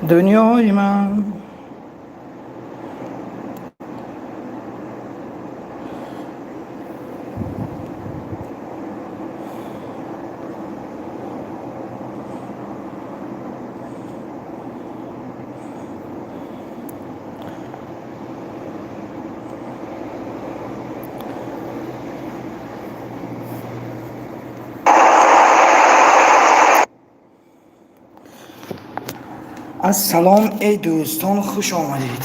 Дунёи ман. Ассалом, эй дӯстон, хуш омадед.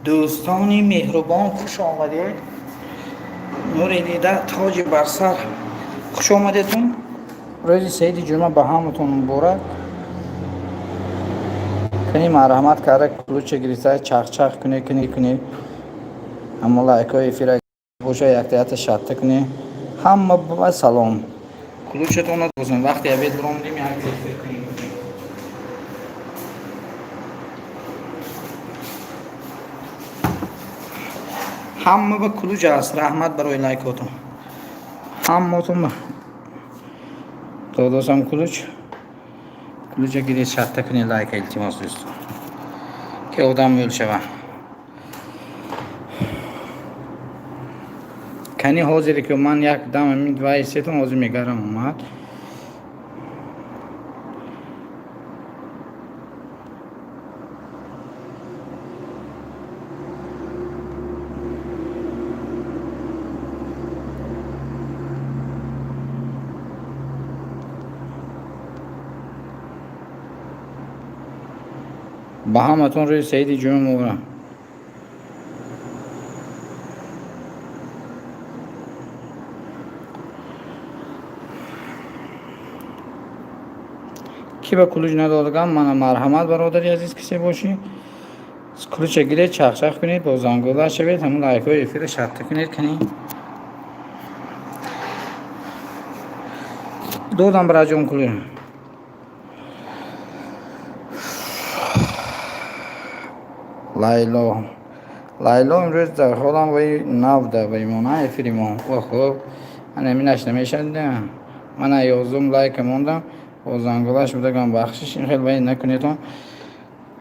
Дӯстони меҳрубон, хуш омадед. Нури дида, тоҷи бар сар, хуш омадедтон. Рӯзи саиди ҷумъа ба ҳаматон муборак. Кани, марҳамат карда, ключа гирифта, чахчах куне, куне, куне. Ҳама лайкҳои эфира боша, якта якта шатта куне. Ҳама ба салом. Ключатонро бозем. Вақти обед биромадем, як эфир кунем. Ҳама ба ключ аст. Раҳмат барои лайкотон. Ҳаматон додосам ключ. Ключа гиред, шатта кунед, лайка, илтимос, дӯстон. Ки одам мӯл шава. Кани, ҳозире ки ман як дам ҳамин вайсетон, ҳозир мегарам омад. Ба ҳаматон рӯзи саиди ҷумъа муборак. Ки ба ключ надодагам, мана, марҳамат, бародари азиз, кисе бошӣ, ключа гиред, чахчах кунед, бо зангола шавед, ҳамун лайкҳои эфира шатта кунед. Кани, додам, бираҷон, ключ. Лайло, Лайло, имрӯз дар ҳолам ваи нав да ваймона эфири мо. Охо, ана минаш намешад. Мана, 11-ум лайка мондам, бо занголаш будагам, бахшиш, ин хел вай накунедон.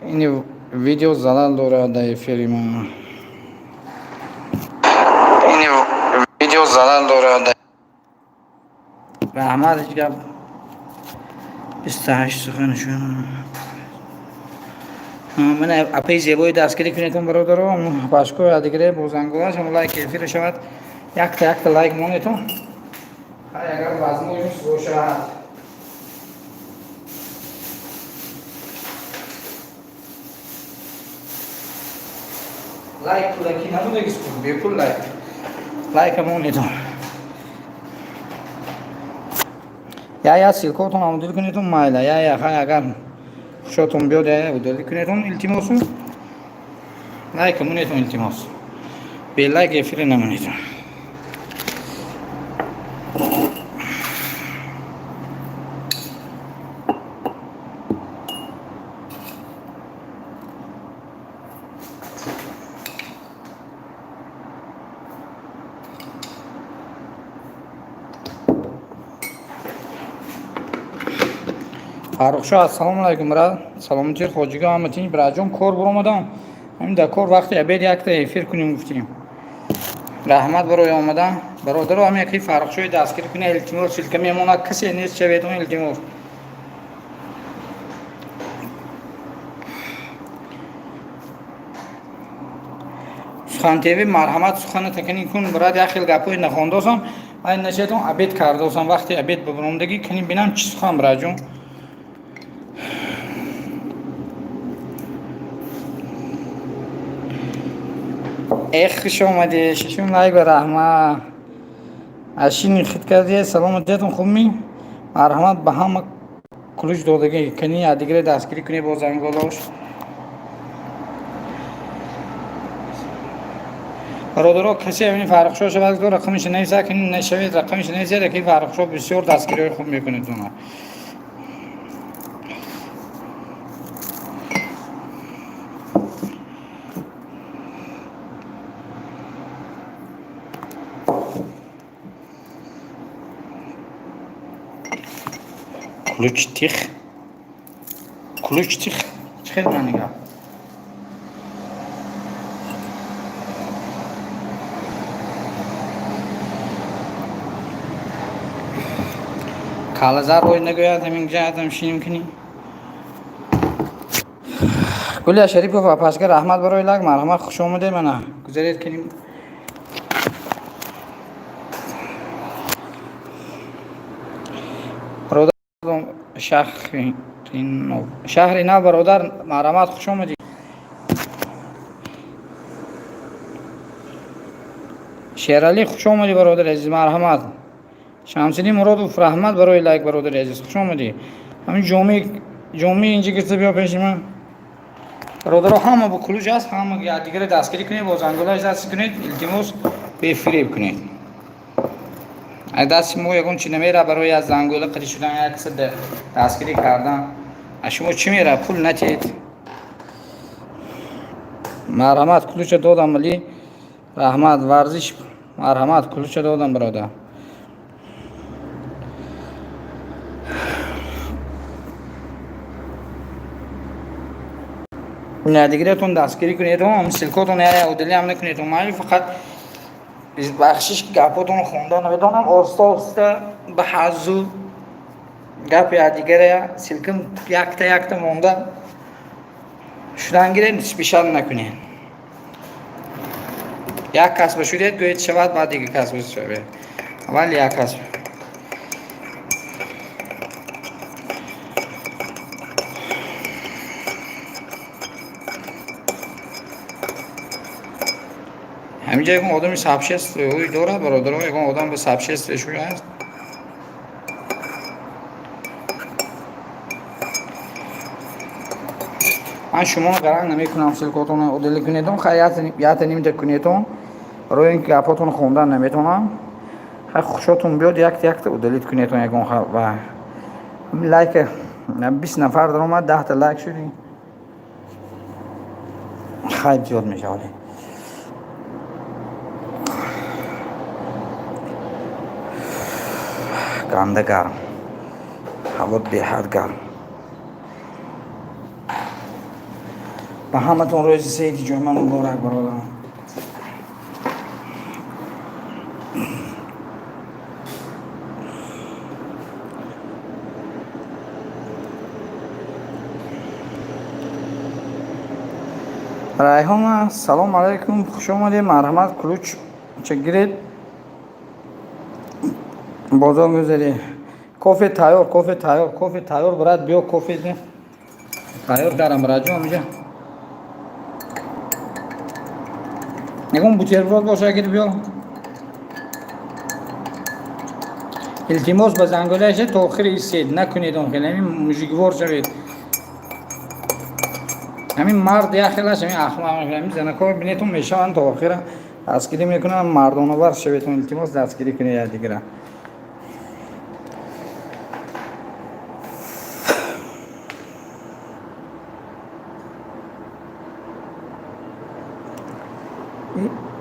Ини видео залал дорад дар эфири мо. Ини видео залал дорад. Раҳмат, ҳеҷ гап. 28 суханшон. Мана, апаи зебои, дастгирӣ кунедон, бародаро, башко ядигире бо занголаш, ҳам лайк эфира шавад. Якта якта лайк монедон. Агар возможность бошад. Лайк пулакӣ набудагис, бепул лайк. Лайка монедон. Я я ссылкотон омодил кунедон, майла. Я я хай, агар хушотон биёд, я я удалить кунедон, илтимосу. Лайка монедон, илтимос. Бе лайк эфире намонедон. Фаррухшо, ассалому алайкум, брат. Саломатӣ, хоҷига, ҳама тинч, братҷон? Кор буромадам. Ҳамин дар кор вақти обед якта эфир кунем гуфтем. Раҳмат барои омадан. Бародаро, ҳам яки Фаррухшои дастгирӣ кунед, илтимос, ссылка мемонад, касе нест шаведон, илтимос. Сухан ТВ, марҳамат, сухана такани кун, брат, як хел гапҳои нахондосам, вай нашедон, обед кардосам, вақти обед бибуромдагӣ, кани бинам чӣ сухан, братҷон. Эх, хуш омадӣ, шашум лайк ба раҳмат. Ашини хит кардӣ, саломатиятон хуб ми? Марҳамат, ба ҳама ключ додагӣ, кани ядигире дастгирӣ кунед бо занголош. Бародаро, касе ҳамин Фаррухшо шавад, рақамиша нависа, кани нашавед, рақамиша нависед, яки Фаррухшо бисёр дастгириҳои хуб мекунед она. Ключ тих. Ключ тих. Чӣ хел мани гап? Калазар рӯй нагӯяд, ҳамин ҷаҳатам шиним кунӣ. Гулия Шарипова, пашка, раҳмат барои лайк, марҳамат, хуш омадед, мана. Гузаред кунем. Шаҳри нав, бародар, марҳамат, хуш омадӣ. Шералӣ, хуш омадӣ, бародари азиз, марҳамат. Шамсиддин Муродов, раҳмат барои лайк, бародари азиз, хуш омадӣ. Ҳамин ҷомӣ ҷомӣ инҷа гирифта биё пеши ман. Бародаро, ҳама бо ключ аст, ҳама якдигаро дастгирӣ кунед, бо зангулаш даст кунед, илтимос, бефиреб кунед. Аз дасти мо ягон чи намера барои аз зангула қадӣ шудан, як каса дастгирӣ кардан. Аз шумо чӣ мера? Пул натиҳед. Марҳамат, ключа додам, вале раҳмат, варзиш, марҳамат, ключа додам, бародар. Дигаратон дастгирӣ кунед, ссылкотон удалить накунед. Майли, фақат бахшиш, гапотон хонда намедонам, оҳиста оҳиста ба ҳазу гапи якдигара ссылкам якта якта монда шудан гиред, спешить накунед. Як кас ба шудед, гӯед шавад, баъд дигар кас ба шавед. Аввал як кас. Ҳаминҷа ягон одами сообщество дорад, бародаро, ягон одам ба сообщество шуй аст? Ман шуморо гаранг намекунам, ссылкотонро удалить кунедон, хай, якта нимта кунедон, барои ин ки гапотонро хондан наметавонам. Хай, хушотон биёд, якта якта удалить кунедон ягон ва лайк 20 нафар даромад, 10та лайк шуд, хайп зиёд мешавад. Ганда гарм, ҳаво беҳад гарм. Ба ҳаматон рӯзи сеиди ҷумъа муборак, бародарон. Райҳона, салом алайкум, хуш омадед, марҳамат, ключ ча гиред, бозор гузаред. Кофе тайёр, кофе тайёр, кофе тайёр, брат, биё, кофе тайёр дарам, братҷон, ҳаминҷа. Ягон бутерброд боша, гир биё. Илтимос, ба зангулаша то охири истед, накунед он хел, ҳамин мужиквор шавед. Ҳамин мард як хелаш, ҳамин ахмақ, ҳамин занако бинетон мешаванд, то охира дастгирӣ мекунанд, мардонавар шаветон, илтимос, дастгирӣ кунед якдигара.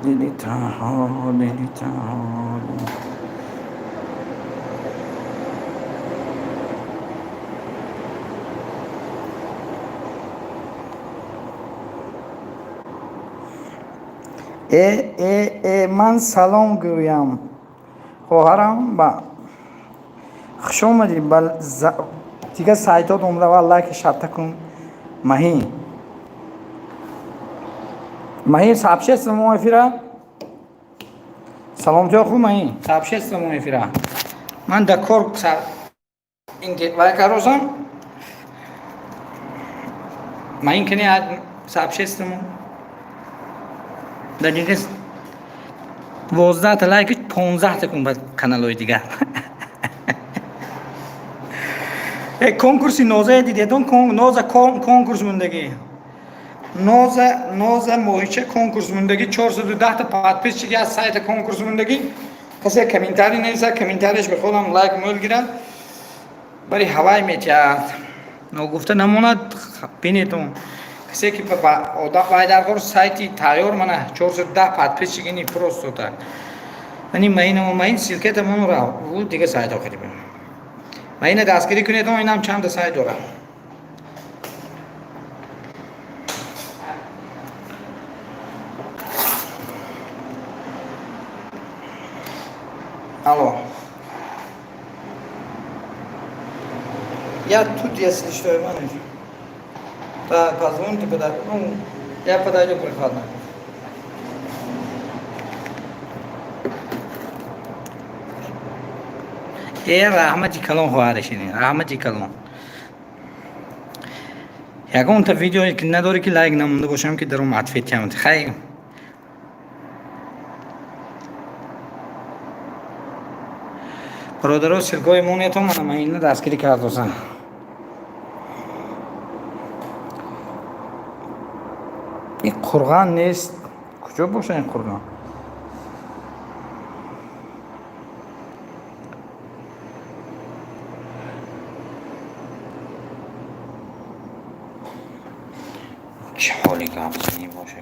Дили танҳо, дили танҳо. Э, э, э, ман салом гӯям. Хоҳарам, ба хуш омадӣ ба дигар сайтот омада ва лайки шарта кун. Маҳин. Маҳин, сообщество мо эфира. Саломтиё хуб, Маҳин. Сообщество мо эфира. Ман дар кор вай карозам. Маҳин, кани сообщество мо. Дар дигар 12та лайк, 15та кун ба каналҳои дигар. Э, конкурси Нозае дидедон, Ноза конкурс мондагӣ. Ноза, Ноза моҳича конкурс мондагӣ, 410та подписчики аз сайта конкурс мондагӣ. Касе комментарий нависад, комментарияш бихонам, лайк мӯл гирад, бари ҳавай метиҳад. Ногуфта намонад, бинедон. Касе ки вай дар сайти тайёр, мана 410 подписчик, ини просто так. Мани маинама, маин ссылкета мон рав, ӯ дига сайт охири бин. Маина дастгирӣ кунед, инам чанда сайт дорад. Алло. Я тут, если что, Иванович. Да, позвоните, когда. Ну, я подойду прохладно. Э, раҳмати калон, хоҳаришини, раҳмати калон. Ягонта видео ки надорӣ, ки лайк намонда бошам, ки даром ответ кам. Хай, бародаро, ссылка ҳои монетон мана маина дастгирӣ кардосам. Ин қурған нест, куҷо боша ин қурған? Чӣ ҳоли гапзанӣ боша,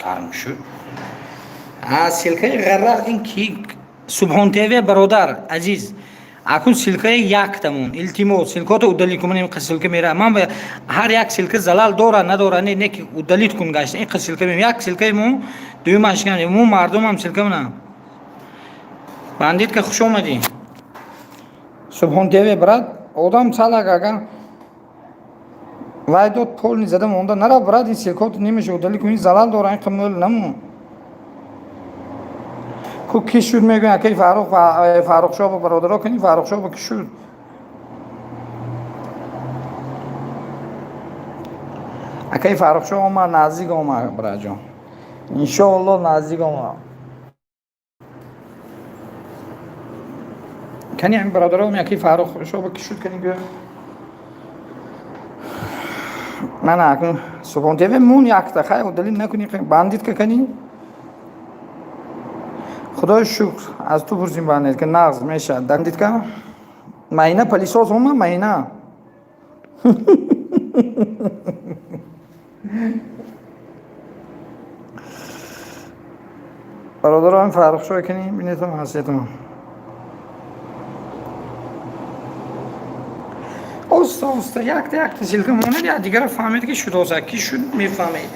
гарм шуд. Ссылка и ғаррақ ин ки? Субҳон ТВ, бародар азиз, акун ссылка и яктамон, илтимос, ссылка ото удалить кун. Ман ссылка мера, ман ҳар як ссылка залал дора надора, не не ки удалить кун. Гашта ин ссылка, як ссылка и мо, дуюмаш мо мардумам ссылка мана. Бандитка, хуш омадӣ. Субҳон ТВ, брат, одам салак ага вай дод, полный зада монда нара, брат. Ин ссылка ото немеша удалить кун, залал дора, ин қимол намон ку. Ки шуд, мегӯян акаи Фаррух, Фаррухшо, бародаро, кани Фаррухшо ки шуд? Акаи Фаррухшо омад, наздик омад, браҷон, иншоалло, наздик омад. Кани ҳамин бародаро, акаи Фаррухшо ки шуд? Кани гӯя мана акун Субҳон ТВ мун якта. Хай, удалить накунӣ, бандитка кани. Худои шукр, аз ту пурсим, бандитка, нағз мешавад. Бандитка, майна пылесос ома, майна. Бародаро, ҳам Фаррухшо кани бинетон, ҳастетон. Оста оста якта якта ссылка монад, я дигара фаҳмед, ки шудоса, ки шуд, мефаҳмед.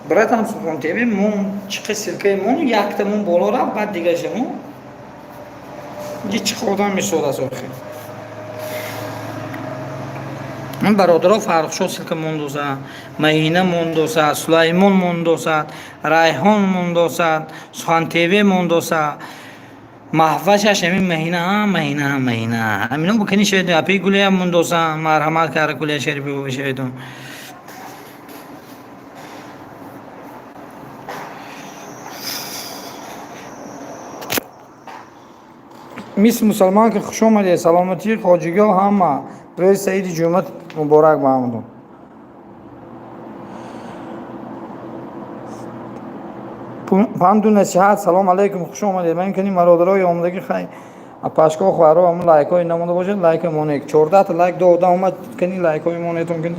Братан, Субҳон ТВ мон, чиқи ссылка и мон якта мон боло рафт, баъд дигаша мон. Инҷа чӣ одам месодас охи? Ман, бародаро, Фаррухшо ссылка мондоса, Маина мондоса, Сулаймон мондоса, Райҳон мондоса, Сухан ТВ мондоса, маҳвашаш ҳамин Маҳина, Маҳина, Маҳина, ҳамино бикани шавед. Апи гулеям мондоса, марҳамат кара, гулия шарифи бишаведум. Мис мусалман, ки хуш омадед, саломатӣ, хоҷигиҳо, ҳама рӯзи саиди ҷумъа муборак ба ҳаматон. Панду насиҳат, салом алайкум, хуш омадед. Ман кани бародарои омадагӣ, хай, пашко, хоҳаро, ҳамн лайкҳои намонда бошад, лайка монед. 14-та лайк, ду одам омад. Кани лайкҳои монедтон, кани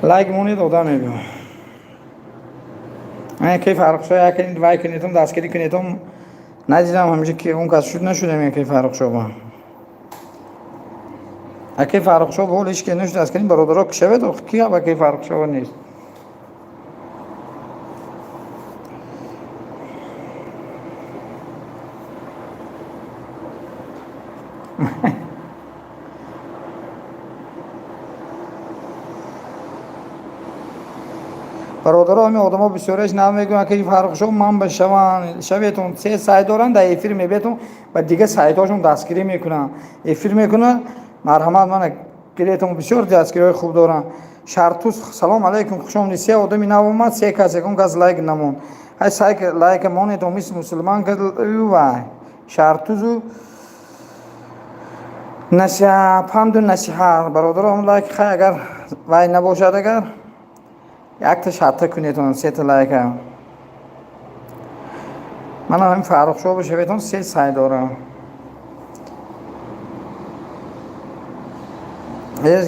лайк монед, одам мебиёд. Ки Фаррухшо якани вай кунедтон, дастгирӣ кунедтон. Надидам ҳамеша, ки он кас шуд, нашудам. Якаи Фаррухшоба, акаи Фаррухшоба ҳол ҳеч ки нашуд. Аз кани, бародаро, ки шавед, ки акаи Фаррухшоба нест. Бародаро, ҳамин одамо бисёреш намегӯянд, ки Фаррухшо ман ба шаванд, шаветон. Се сайт доранд, дар эфир мебетон ва дигар сайтҳошон дастгирӣ мекунанд, эфир мекунанд. Марҳамат, мана гиретон, бисёр дастгириҳои хуб доранд. Шартуз, салом алайкум, хуш омадед. Се одами нав омад, се кас, ягон кас лайк намонд. Ҳай, сайк лайка монед. Мис мусулман вай шартузу насиҳа, панду насиҳа. Бародаро, лайк, хай, агар вай набошад, агар якта шарта кунедон, сета лайка. Мана ҳамин Фаррухшо бошаветон, се сай дорам.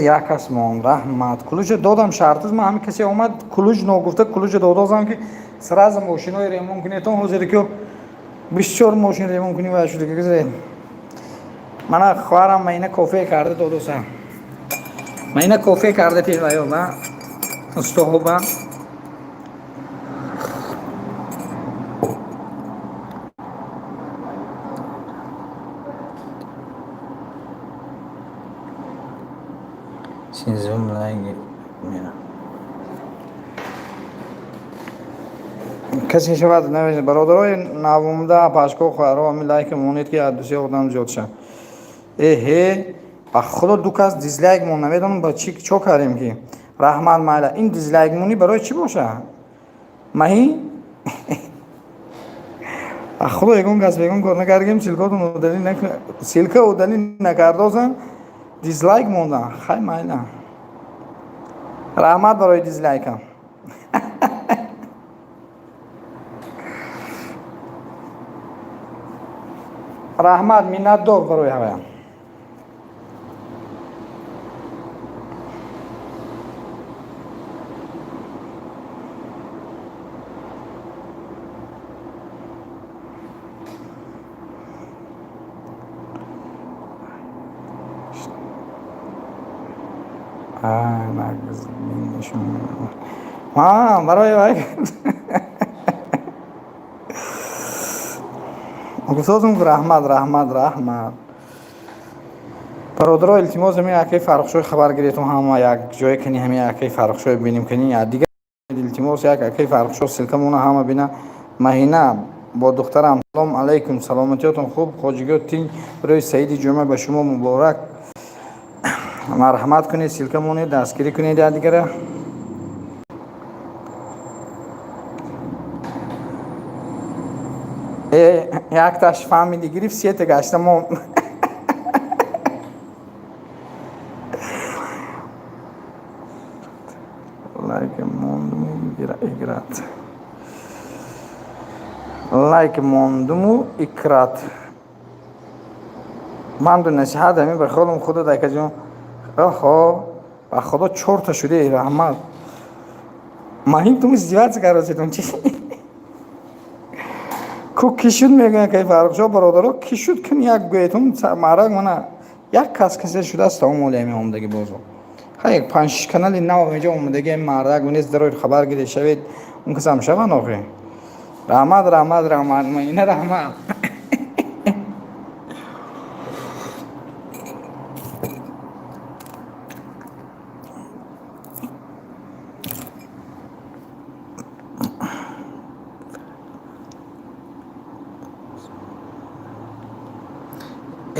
Як кас монд, раҳмат. Ключ а додам, шартуз. Ман ҳамин касе омад, ключ ногуфта, ключ а додозам, ки сразу мошинои ремонт кунедон. Ҳозир ки бисёр мошин ремонт кунӣ вай шуда. Гузаред. Мана хоҳарам маина кофе карда додосам, маина кофе карда теваё ба устоҳоба. Синзум лайк мера. Касе шавад навист бародарои навомда пашко хоҳаро ҳамин лайк монед ки аз дусе одам зиёд шавад. Эҳе, ба худо ду кас дизлайк мон, намедонам ба чӣ чо кардем ки. Раҳмат майла. Ин дизлайк монӣ барои чӣ боша? Маҳӣ? Ба худо ягон кас ягон кор накардем, ссылка тон удалить накун, ссылка удалить накардозам, дизлайк мондан. Хай майла. Раҳмат барои дизлайкам. Раҳмат, миннатдор барои ҳаваям. Барои вай гуфтозум раҳмат, раҳмат, раҳмат. Бародаро, илтимос, ҳамин акаи Фаррухшоҳ хабар гиретум, ҳама як ҷое кани, ҳамин акаи Фаррухшоҳ бинем кани. Дигар илтимос, як акаи Фаррухшоҳ ссылка мона ҳама бина. Маҳина бо духтарам. Салом алайкум, саломатиётон хуб, хоҷигиё тинҷ, рӯзи саиди ҷумъа ба шумо муборак. Марҳамат кунед, ссылка монед, дастгирӣ кунед якдигара. Якташ фаҳмиди гирифт, сета гашта мо. Лайк мондуму играт. Лайк мондуму икрат. Манду насиҳат ҳамин ба холам худо дакаҷон. Охо, ба худо чорта шуде, раҳмат. Маҳин тум издеваться каросетон чи? Ку ки шуд мегӯянд ки Фаррухшоҳ бародаро ки шуд кун як гӯетон марак мана як кас касе шудааст тамом оли ҳамин омадаги бозо. Хай панҷ канали нав инҷо омадаги мардак нест дарои хабар гире шавед он касам шаванд охи. Раҳмат, раҳмат, раҳмат, ина раҳмат.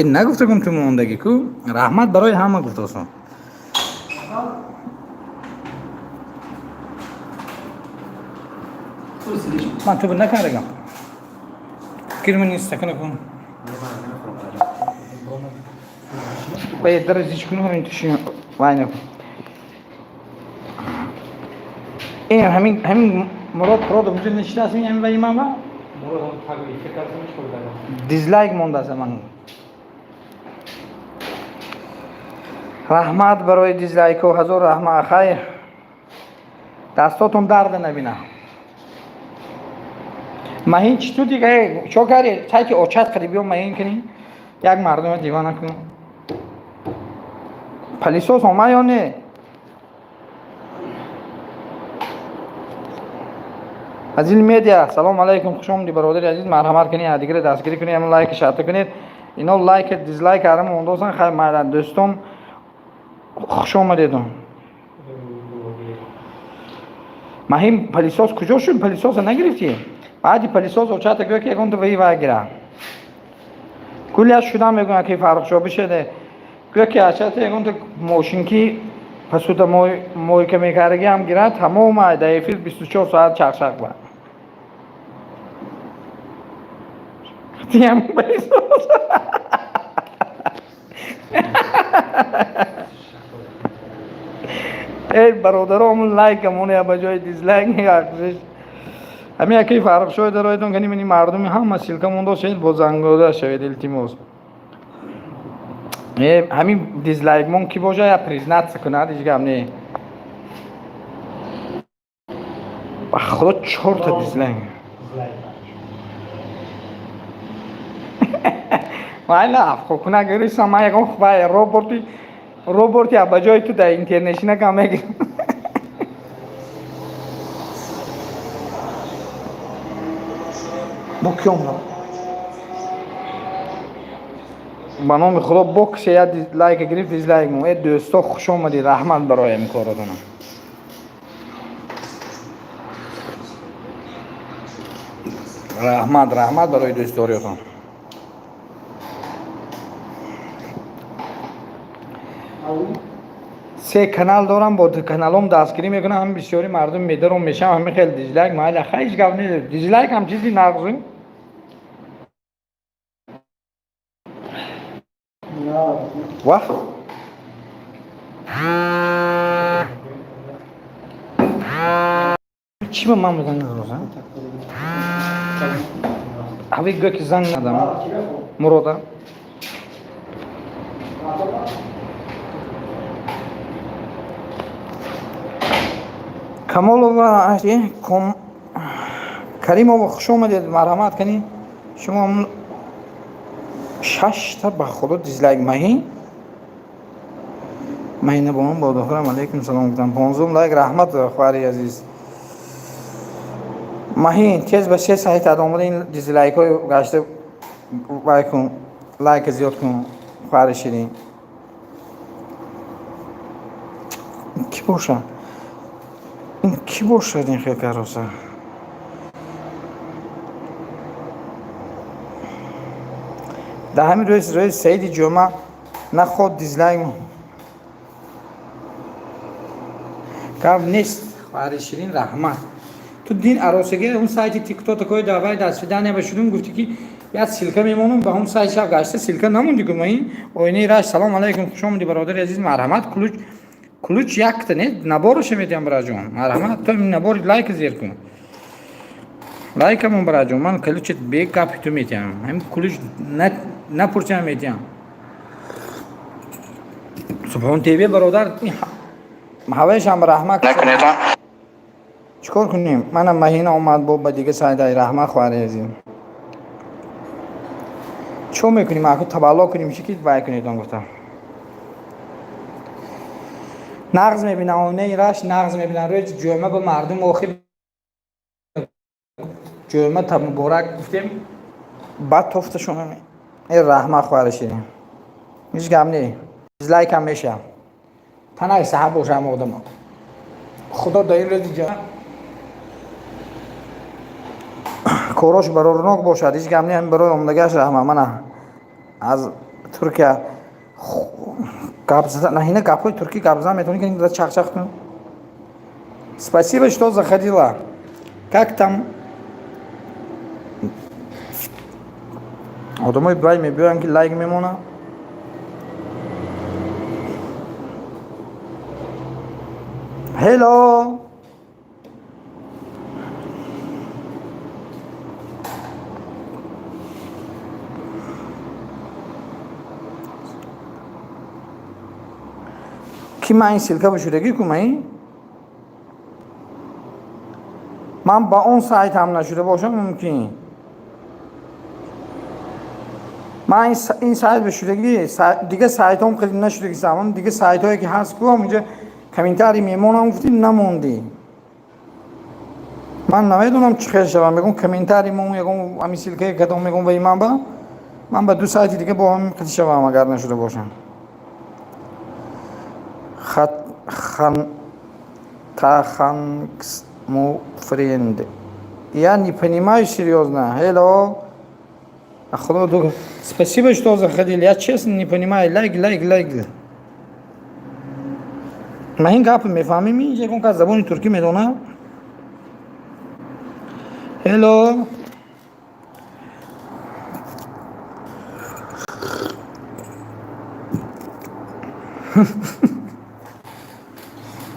Нагуфтагум ту мондагӣ ку раҳмат барои ҳама гуфтосам. Ман ту накардагам. Кирмани стакана кун. Бае даразич кун ҳамин туши вай накун. Ин ҳамин ҳамин Мурод Муродов инҷо нишастааст ҳамин ваи ман ва? Дизлайк мондааст ман. Раҳмат барои дизлайкҳо, ҳазор раҳмат. Хайр. Дастотон дарда набина. Маҳин чӣ ту дига чо карди? Сайти очат кардӣ биё маҳин кунӣ. Як мардума дивона кун. Пылесос омад ё не? Азил медиа, салом алайкум, хуш омадӣ бародари азиз, марҳамат кунед, якдигарро дастгирӣ кунед, ҳамон лайк шарта кунед. Ино лайк, дизлайк кардам мондосан, хайр майла дӯстон, хуш омадедон. Маҳин пылесос куҷо шуд? Пылесос а нагирифтӣ? Баъди пылесос очата гӯё ки ягон ваи вай гира. Гулия шудам мегӯянд ки Фаррухшоҳ бишеде. Гӯё ки ачата ягон мошинки посуда мойка мекардагӣ ҳам гирад, тамом дар эфир 24 соат чақчақ ба. Тиям пылесос. Эй бародаро, ҳамун лайк ҳамон я ба ҷои дизлайк меяхшиш. Ҳамин яки Фаррухшоҳ дароедон кани мани мардуми ҳама ссылка мондо шавед бо зангода шавед илтимос. Ҳамин дизлайк мон ки боша я признаться кунад ҳеҷ гап не. Ба худо чорта дизлайк. Майла афхокуна гирисам ман ягон вай роботи роботи ба ҷои ту дар интернет кам мегирам. Бо ки омадам? Ба номи Худо, боксе я лайка гирифт, дизлайк мон. Э, дӯсто, хуш омадед, раҳмат барои ҳамин коротона. Раҳмат, раҳмат барои дӯстдориётон. Се канал дорам, бо ду каналом дастгирӣ мекунам. Ҳам бисёри мардум медаром мешавам, ҳамин хел дизлайк майла, хай, ҳеҷ гап нест. Дизлайк ҳам чизи нағзу. Вах, чӣ ба ман занг роза? Ҳави гӯ ки занг надам. Мурода. Камолова, ком Каримова, хуш омадед, марҳамат кунед. Шумо шашта, ба Худо, дизлайк. Маҳин, маҳина бонум, бо дохилам, алейкум салом гуфтам. 15-ум лайк, раҳмат, хоҳари азиз. Маҳин, тез ба се сайт омада, ин дизлайкҳои гашта вай кун, лайка зиёд кун, хоҳари ширин. Кӣ бошад ин? Кӣ бошад ин хел кароса? Дар ҳамин рӯз, рӯзи саиди ҷумъа, наход дизлайк, гап нест. Хоҳари ширин, раҳмат. Ту дин аросаги он сайти тикток такои давай до свидания ба шудум, гуфти ки як ссылка мемонам ба ҳун сайт. Шаб гашта ссылка намонди гу. Маин оинаи раш, салом алайкум, хуш омадӣ, бародари азиз, марҳамат. Ключ, ключ якта не, набороша медиҳам, бараҷон, марҳамат. То набори лайк зер кун, лайкамон, бараҷон. Ман ключит бе гапи ту медиҳам, ҳамин ключ напурсиам медиҳам. Субҳон ТВ, бародар, ҳаваишам раҳмат. Накунедон. Чӣ кор кунем? Манам маҳина омад бо ба дига сайдай. Раҳмат, хоҳари азиз. Чӣ мекунем? Аку табалло кунем, чӣ ки вай кунедон гуфтам. Нағз мебинам, оинаи раш, нағз мебинам. Рӯзи ҷумъа ба мардум охир ҷумъа та муборак гуфтем, баъд тофташон. Э, раҳмат, хоҳари ширин, ҳеҷ гап не, дизлайкам мешавам. Танаи саҳар бошам одамо. Худо дар ин рӯзи ҷумъа корош барорнок бошад. Ҳеҷ гап не, барои омадагиаш раҳмат. Мана аз Туркия гап зада наҳина, гапҳои туркӣ гап зада метавонӣ ки чақчақ кун. Спасибо, что заходила. Как там одамои бай мебиёянд ки лайк мемонад. Hello, ки ман ин ссылка бошудагӣ ку? Ман ба он сайт ҳам нашуда бошам мумкин. Ман ин сайт бишудагӣ, дига сайтҳом хеле нашудагӣ. Самон дига сайтҳое ки ҳаст ку, инҷа комментарий мемонам, гуфтӣ, намондӣ. Ман намедонам чӣ хел шавам. Мегӯм, комментарий мон, ягон ҳамин ссылкае кадом мегӯм. Ваи ман ба ду сайти дига бо ҳамин қити шавам, агар нашуда бошам. Thanks, my friend. Я не понимаю, серьезно. Hello. Спасибо, что заходили. Я честно не понимаю. Лайк, лайк, лайк. Ман ин гапо мефаҳмем, ин ягон кас забони туркӣ медонам? Hello.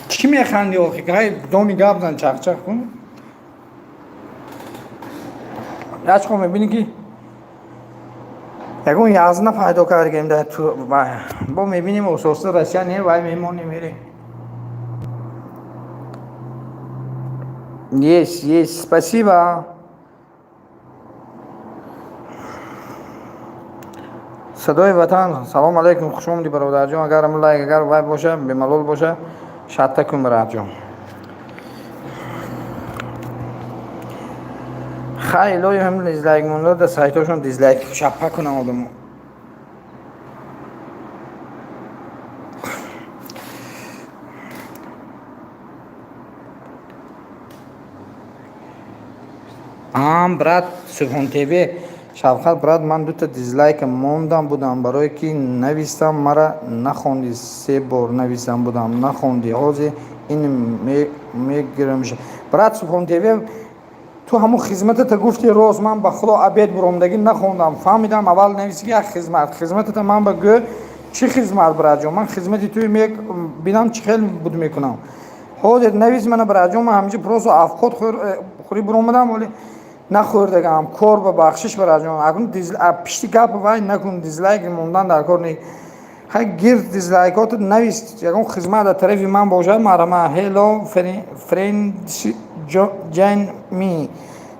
Чӣ механди охи? Ҳай, доми гап зан, чақчақ кун. Ячхо мебинӣ ки ягон язна пайдо кардем дар бо мебинем. Ососа Россия не, вай мемонем, мерем. Есть, есть, спасибо. Садои ватан, салом алейкум, хуш омадӣ, бародарҷон. Агар лайк, агар вай боша, бемалол боша, шатта кун, бародарҷон. Хай, илоҳи, ҳам дизлайк монда, дар сайтҳошон дизлайк шаппа кунам одамо. Ам, брат, Субҳон ТВ, Шавқат брат, ман дута дизлайк мондам будам, барое ки навистам, мара нахонди. Се бор навистам будам, нахонди. Ҳозир ин мегирам. Брат Субҳон ТВ, ту ҳамун хизматата гуфти, рост, ман ба Худо обед буромдагӣ нахондам. Фаҳмидам, аввал нависи як хизмат, хизматата ман ба гӯ, чӣ хизмат, братҷон? Ман хизмати туи бинам, чӣ хел буд мекунам. Ҳозир навис мана, братҷон. Ман ҳаминҷо просто авқот хӯрӣ буромадам, вале нахӯрдагам, кор ба бахшиш, братҷон. Акун пишти гап вай накун, дизлайк мондан дар кор не. Хай, гир дизлайкото, навис, ягон хизмат дар тарафи ман бошад, марҳама. Hello, friend, join me.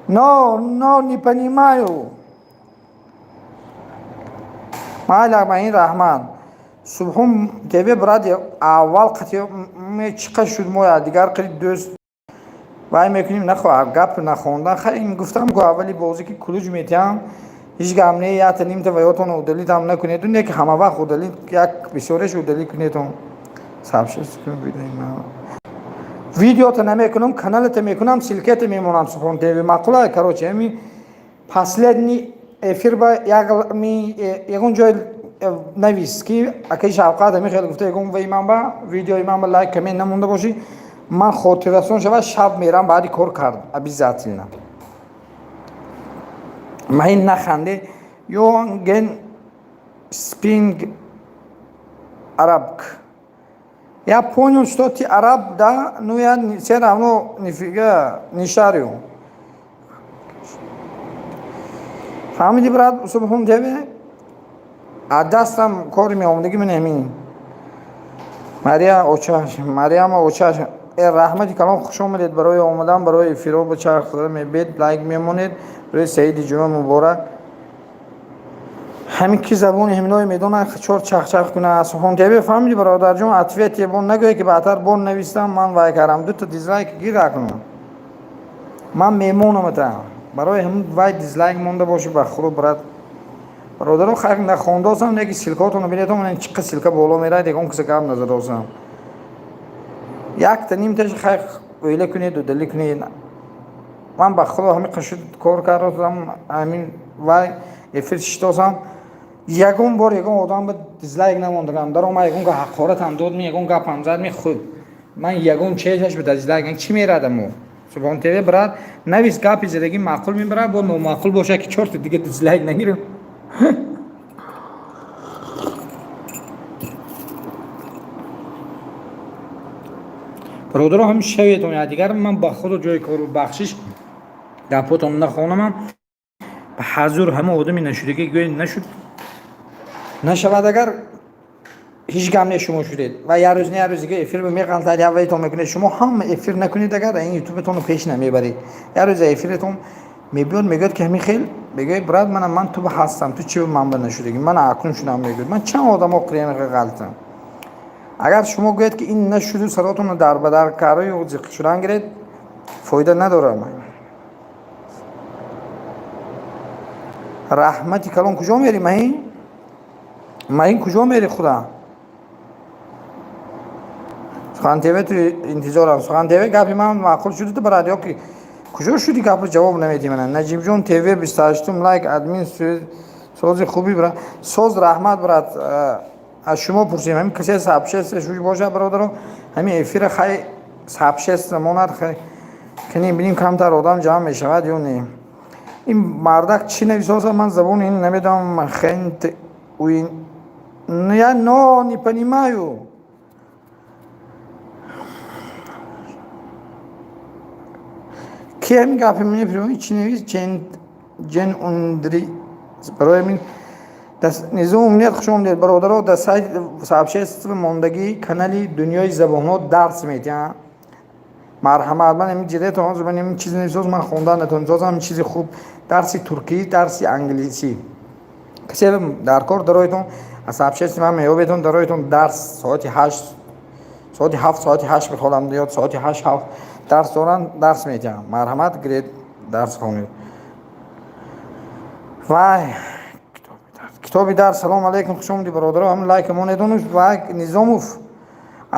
No, no, не понимаю. Майла, ба ин раҳмат. Субҳон ТВ, брат, аввал қати чӣ шуд, мо дигар қири дӯст вай мекунем, нахоҳ гап нахондан. Хай, ин гуфтам ку аввали бозӣ ки ключ метиҳам, ҳеҷ гап не, якта нимта ваётон удалить ам накунед, не ки ҳама вақт удалить, як бисёреш удалить кунедон. Видеото намекунам, каналата мекунам, ссылка та мемонам. Субҳон ТВ, маъқула. Короче, ами последний эфир ба ягон ҷой навис ки акаи Шавқат ами хеле гуфта, ягон ваи ман ба видеои ман ба лайк коммент намонда бошӣ, ман хотиррасон шавад, шаб мерам баъди кор кард обязательно. Маин наханде ё ген speak Arabic. Я понял, что ты араб, да, но я все равно нифига не шарю. Фаҳмиди, брат Субҳон ТВ? Аз дастам кори меомадагӣ ман ҳамин. Мария очаш, Мариама очаш, э раҳмати калон, хуш омадед барои омадан, барои эфиро ба чарх мебед, лайк мемонед. Барои саиди ҷумъа муборак. Ҳамин ки забони ҳаминое медонад, чор чахчах кунад. Субҳон ТВ, фаҳмиди, бародарҷон? Ответ бон нагӯе ки баъдтар бон навистам, ман вай кардам, дута дизлайк гира кунам, ман мемонамата. Барои ҳамин вай дизлайк монда бошӣ, ба худо, брат, бародаро, хайр, нахондосам, неки ссылка отонро бинетон, чӣ қад ссылка боло меравад, ягон киса гап назадосам. Якта нимташ хайр, оила кунед, удалить кунед. Ман ба худо ҳамин қашуд кор кардосам, ҳамин вай эфир шитосам, ягон бор ягон одам ба дизлайк намондагам. Дарома, ягон ҳақоратам дод ми, ягон гапам зад ми, худ ман ягон чезаш ба дизлайк чӣ мерадаму. Субҳон ТВ, брат, навис, гапи задагӣ маъқул мебарад, бо номаъқул бошад ки чорта дига дизлайк нагирам. Бародаро, ҳам шаветон дигар, ман ба худо ҷои кору бахшиш, гапотон нахонамам. Ба ҳазур ҳама одами нашудагӣ гӯед, нашуд, нашавад. Агар ҳеҷ гап не, шумо шудед ва як рӯз не, як рӯз дига эфир меғалтад, як вайтон мекунед. Шумо ҳама эфир накунед, агар ин ютубетонро пеш намебаред, як рӯз эфиретон мебиёд, мегӯяд ки ҳамин хел, мегӯяд: брат, мана ман ту ҳастам, ту чи ман ба нашудагӣ, ман акнун шудам, мегӯяд. Ман чанд одамо ғалтам. Агар шумо гӯед ки ин нашуду саротонро дар ба дар караю зиқ шудан гиред, фоида надорад. Раҳмати калон. Куҷо мери, Маҳин? Маҳин, куҷо мери? Худа, Сухан ТВ, ту интизорам. Сухан ТВ, гапи ман маъқул шуду брат ё ки куҷо шуди, гапо ҷавоб намедиҳи мана. Наҷибҷон ТВ, 28-ум лайк, админ, сози хуби, брат, соз, раҳмат, брат. Аз шумо пурсем, ҳамин касе сообщество шуд бошад, бародаро, ҳамин эфира хай сообщество монад, хай канем, бинем, камтар одам ҷамъ мешавад ё не. Ин мардак чӣ нависоса, ман забони ин намедонам. Хент уин, я но не понимаю. Ки ҳамин гапи мепирм, чӣ навис, ҷен ундри. Барои ҳамин низом умният, хуш омадед, бародаро. Дар сайт сообщество мондагӣ канали Дунёи забонҳо дарс медиҳам, марҳамат. Ман ҳамин ҷиретон, ман ҳамин чиз нависоз, ман хондан натонисозам. Ҳамин чизи хуб, дарси туркӣ, дарси англисӣ, касе дар кор дароятон, аз сообщество ман меёбедон, дароятон, дарс соати 8, соати 7, соати 8 мехолам ё соати 8 7 дарс доранд, дарс медиҳам. Марҳамат, гиред, дарс хонед. Вай, китоби дарс. Салом алейкум, хуш омадӣ, бародаро. Ҳам лайк монедонуш. Вай, Низомов.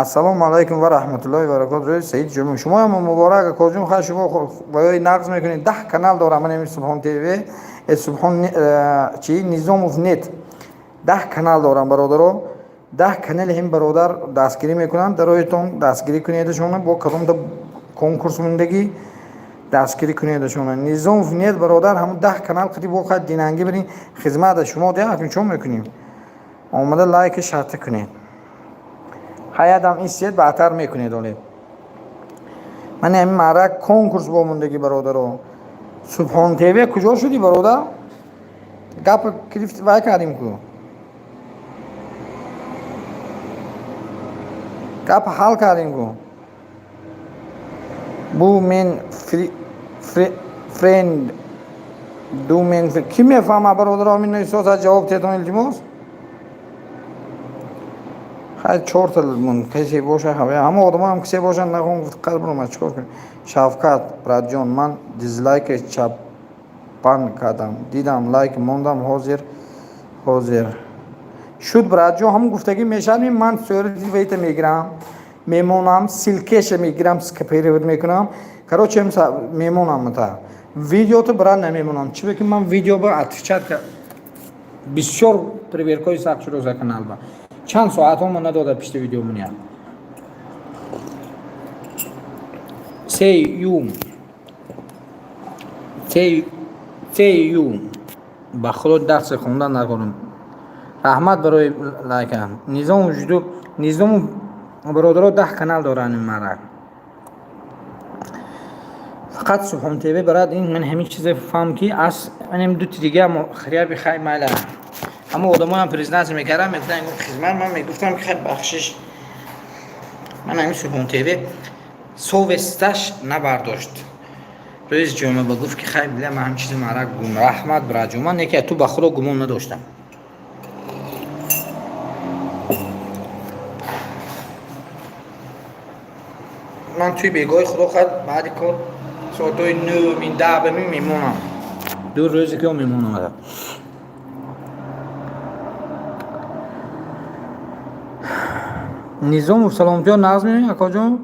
Ассалому алайкум ва раҳматуллоҳи ва баракотуҳ. Рӯзи саиди ҷумъа шумоям муборак, акоҷон. Хай, шумо барои нағз мекунед. 10 канал дорам ман, ами Субҳон ТВ, Субҳон чи Низомов нет, 10 канал дорам, бародаро. 10 канали ҳим бародар дастгирӣ мекунанд. Дароитон дастгирӣ кунедашона, бо кадомта конкурс мондагӣ дастгирӣ кунедашона. Низомов нет, бародар, ҳамун 10 канал қити бо хай динангӣ бирин, хизмата шумо деакун. Чо мекунем? Омада лайки шарта кунед. Ҳаядам ин сет баъдтар мекунед. Оле, ман ҳамин марак конкурс бо мондагӣ, бародаро. Субҳон ТВ, куҷо шудӣ, бародар? Гап гирифт, вай кардем ку, гап ҳал кардем ку. Бу мен френд ду мен кӣ мефаҳма, бародаро? Ҳамин эҳсоса ҷавоб тетон, илтимос. Хай, чорта касе боша, ҳама одамоам касе бошанд, нахон гуфт, қалб омад, чикор кунем? Шавкат братҷон, ман дизлайк чапан кардам, дидам лайк мондам, ҳозир ҳозир шуд, братҷон. Ҳамун гуфтагӣ мешавад. Ман сурати вейта мегирам, мемонам, ссылкаша мегирам, скопировать мекунам, короче, мемонам та видеото, брат, намемонам. Чиба ки ман видео ба отвечать бисёр проверкаҳои сахт шуд за канал ба чанд соатҳо ма надода пишти видео муния. Сеюм сеюм ба худо дарси хондан накунам. Раҳмат барои лайка. Низому жуду низому, бародаро, 10 канал доранд ин марак, фақат Субҳон ТВ, брат. Ин ман ҳамин чизе фаҳм ки ас манем дути дига хряби. Хай, майла, ҳама одамоям признаться мекардам, мегуфтам хизмат. Ман мегуфтам ки хай, бахшиш, ман ҳамин Субҳон ТВ совесташ набардошт. Рӯзи ҷумъа ба гуфт ки хай, била, ман ҳам чизи марак гум. Раҳмат, братҷон. Ман неки ту ба худо гумон надоштам. Ман туи бегоҳи, худо хоҳад, баъди кор соатҳои 9, 10 ба мемонам, 2 рӯзе ки мемонам. Низомов, саломатиё, нағз меоӣ, акоҷон?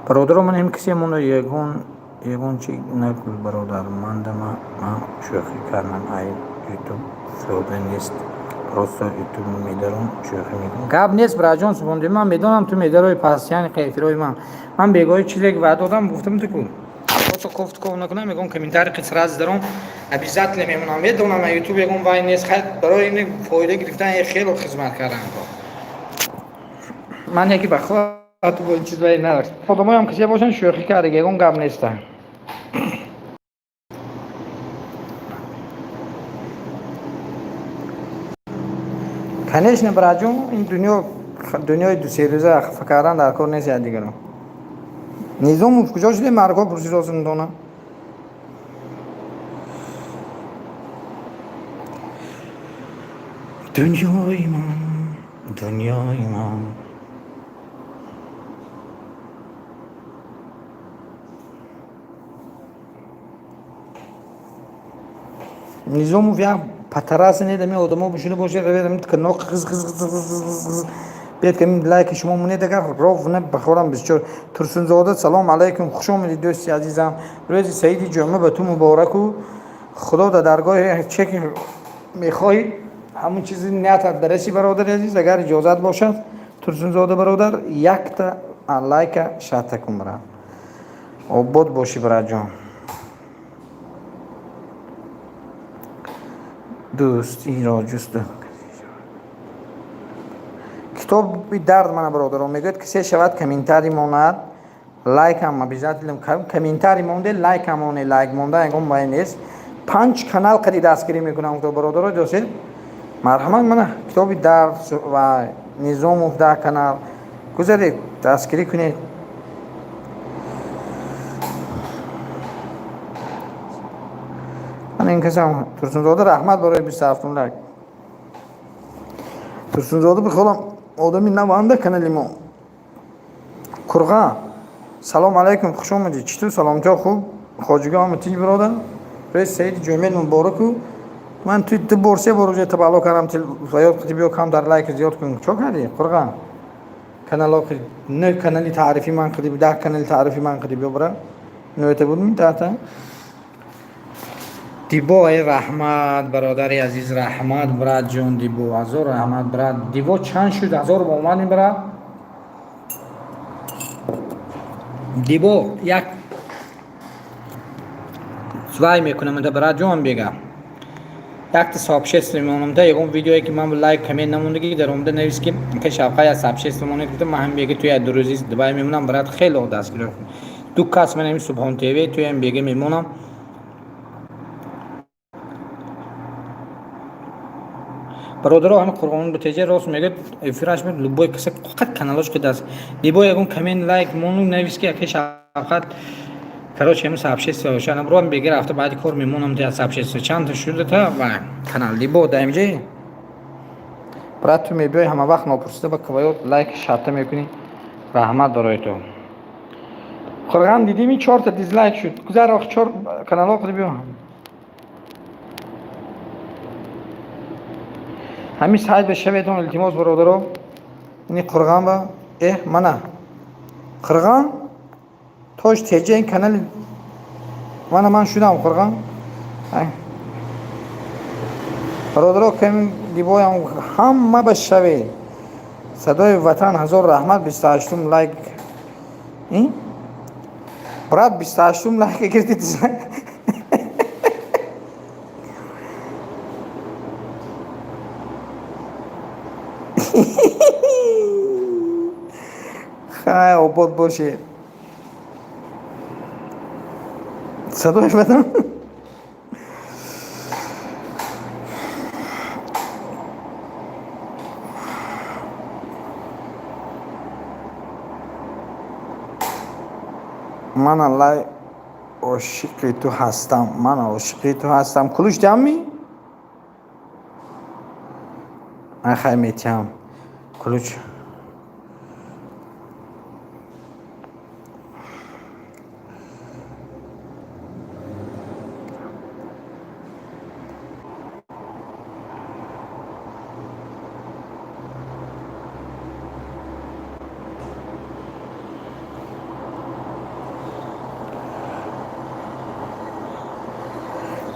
Бародаро, ман ҳам кисе монда, ягон чи нагӯ, бародар. Мандама ман шӯхӣ кардам, ай ютуб фоида нест, просто ютуб медаром, шӯхӣ мекунам. Гап нест, братҷон. Субҳонди, ман медонам, ту медарои пастияни эфирои ман. Ман бегоҳи чизе ки ваъда додам, гуфтам ту ку просто кофту ков накунам, ягон комментарий қисраз даром, обязательно мемонам. Медонам, ютуб ягон вай нест. Хай, барои ин фоида гирифтан хело хизмат кардам. Ман яки ба худо бо ин чиз вай надошт. Одамоям кисе бошанд, шӯхӣ карда, ягон гап неста. Конечно, братҷон, ин дунё дунёи 2-3 рӯза, хафа кардан дар кор нест якдигаро. Низомов, куҷо шудем? Марко пурсидосинтона. Дунёи ман, дунёи ман. Низомов як патараси недами одамо бушида бошед, равед, қиз қиз қиз қиз қиз биед, ки лайки шумо монед, агар ровно бахорам бисёр. Турсунзода, салом алайкум, хуш омадед, дӯсти азизам. Рӯзи саиди ҷумъа ба ту мубораку. Худо дар даргоҳи че ки мехоҳӣ, ҳамун чизи ниятат бараси, бародари азиз. Агар иҷозат бошад, Турсунзода бародар, якта лайка шарта кун, брат. Обод бошӣ, братҷон. Дӯстиро ҷусту китоби дард мана, бародарон, мегӯяд, кисе шавад, комментарий монад, лайкам обязательно. Комментарий монде, лайкам моне, лайк монда ягон бай нест. Панҷ канал қади дастгирӣ мекунам, бародаро, досед, марҳамат. Мана китоби дард ва Низомов, 10 канал гузаред, дастгирӣ кунед. Мана ин касам, Турсунзода, раҳмат барои 27-ум лайк. Турсунзода бихолам одами наванда канали мо. Курға, салом алайкум, хуш омадед. Чӣ ту, саломатиё хуб, хоҷига ҳама тинҷ, биродар? Рӯзи саиди ҷумъа мубораку. Ман ту ду бор, се бор уже табалло кардам, ёд қити биё, кам дар лайк зиёд кун. Чо кардӣ, Қурған? Канало нӯ канали таърифи ман қити, 10 канали таърифи ман қити биё, бира. Нӯта будми 10-та? Дибо, эй раҳмат, бародари азиз, раҳмат, брат ҷон, Дибо, ҳазор раҳмат, брат. Дибо, чанд шуд? 1000 омадем, брат. Дибо, як вай мекунам, брат ҷон, бега. Якта сообщество мемонам, ягон видеое ки ман лайк, коммент намондагӣ, дар омада навис ки ка шавқа я сообщество монед, гуфтам, ман ҳам бега туя 2 рӯзи Дубай мемонам, брат, хеле дастгирӣ. Ду кас ман ҳами Субҳон ТВ туям бега мемонам. Бародаро, ҳами Қурғон бутеҷа рост мегӯяд, эфираш буд, любой каса фақат каналош ки даст. Дибо, ягон коммент, лайк мону навис ки яке шавқат, короче, ҳами сообщество боша. Ром бега рафта баъди кор мемонам тя сообщество. Чанд шуда ва канал Дибо да имҷа? Брат, ту мебиёй, ҳама вақт нопурсида ба кваёт лайк шарта мекунӣ. Раҳмат барои ту. Қурған, дидими, чорта дизлайк шуд. Гузар, ох, чор канало қиди биё. Ҳамин сайт бешаветон, илтимос, бародаро. Ини Қурған ба мана Қирған тош теҷа ин канали мана ман шудам, Қурған. Бародаро, ками дибоям ҳама ба шаве. Садои ватан, ҳазор раҳмат, 28-ум лайк. Ин брат, 28-ум лайк гирди. Хай, обод бошед. Садои ватан. Ман аллай ошиқи ту ҳастам, ман ошиқи ту ҳастам. Кулуш диҳам? Ман хай метиҳам кулуч.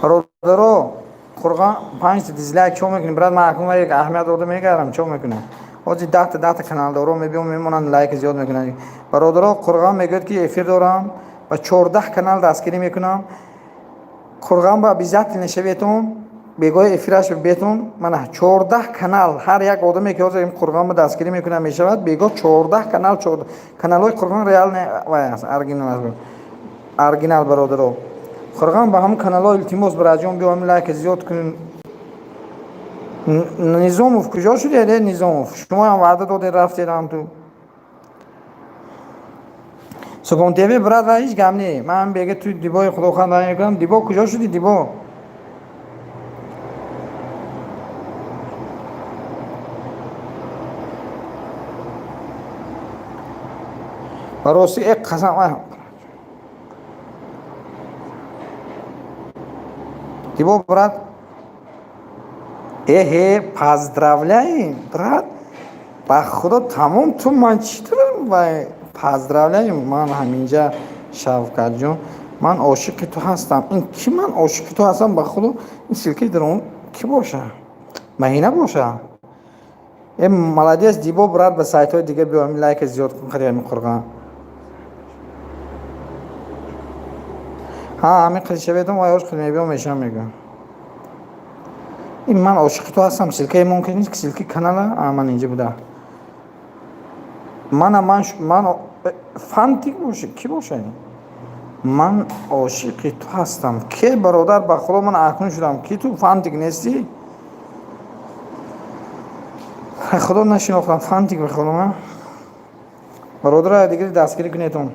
Бародаро, Қурған, панҷта дизлайк чо мекунем, брат? Ман акнун як аҳамият дода мегардам, чо мекунем? Ҳозир 10-та, 10-та каналдоро мебиём, мемонанд, лайк зиёд мекунанд. Бародаро, Қурған мегӯяд, ки эфир дорам, ба 14 канал дастгирӣ мекунам. Қурған ба обязательно шаветон, бегоҳи эфираш бетон. Мана 14 канал, ҳар як одаме ки ҳозир Қурған ба дастгирӣ мекунад, мешавад бегоҳ 14 канал. Каналҳои Қурған реал вай аст, оригинал аст, оригинал. Бародаро, Қурған ба ҳамн каналҳо, илтимос, бираҷон, биём, лайк зиёд кунем. Низомов куҷо шудед, э Низомов? Шумоям ваъда додед, рафтед ҳам ту. Субҳон ТВ, брат, ва ҳеҷ гап не. Ман бега ту Дибои худоханд мекунам. Дибо, куҷо шудӣ, Дибо? Ба ростӣ, э қасам, Дибо, брат, эҳе, поздравляем, брат, ба худо, тамом. Ту ман чӣ дорам? Поздравляем. Ман ҳаминҷа, Шавкатҷон, ман ошиқи ту ҳастам. Ин ки ман ошиқи ту ҳастам? Ба худо, ин ссылка и дарон кӣ боша? Маҳина боша? Э, молодец, Дибо, брат. Ба сайтҳои дига биё, лайка зиёд кун. Хари ҳамин Қурған ҳа, ҳамин қилшаветон вай ош қил мебиём, мешам, мегӯям. Ин ман ошиқи ту ҳастам, ссылка и мумкин нест, ки ссылка и канала ман инҷа буда. Мана ман фантик боша, кӣ боша? Ман ошиқи ту ҳастам, ке, бародар? Ба худо, ман акнун шудам. Ки ту фантик нестӣ? Худо, нашинохтам фантик, ба худо. Ман, бародаро, дигари дастгирӣ кунедон.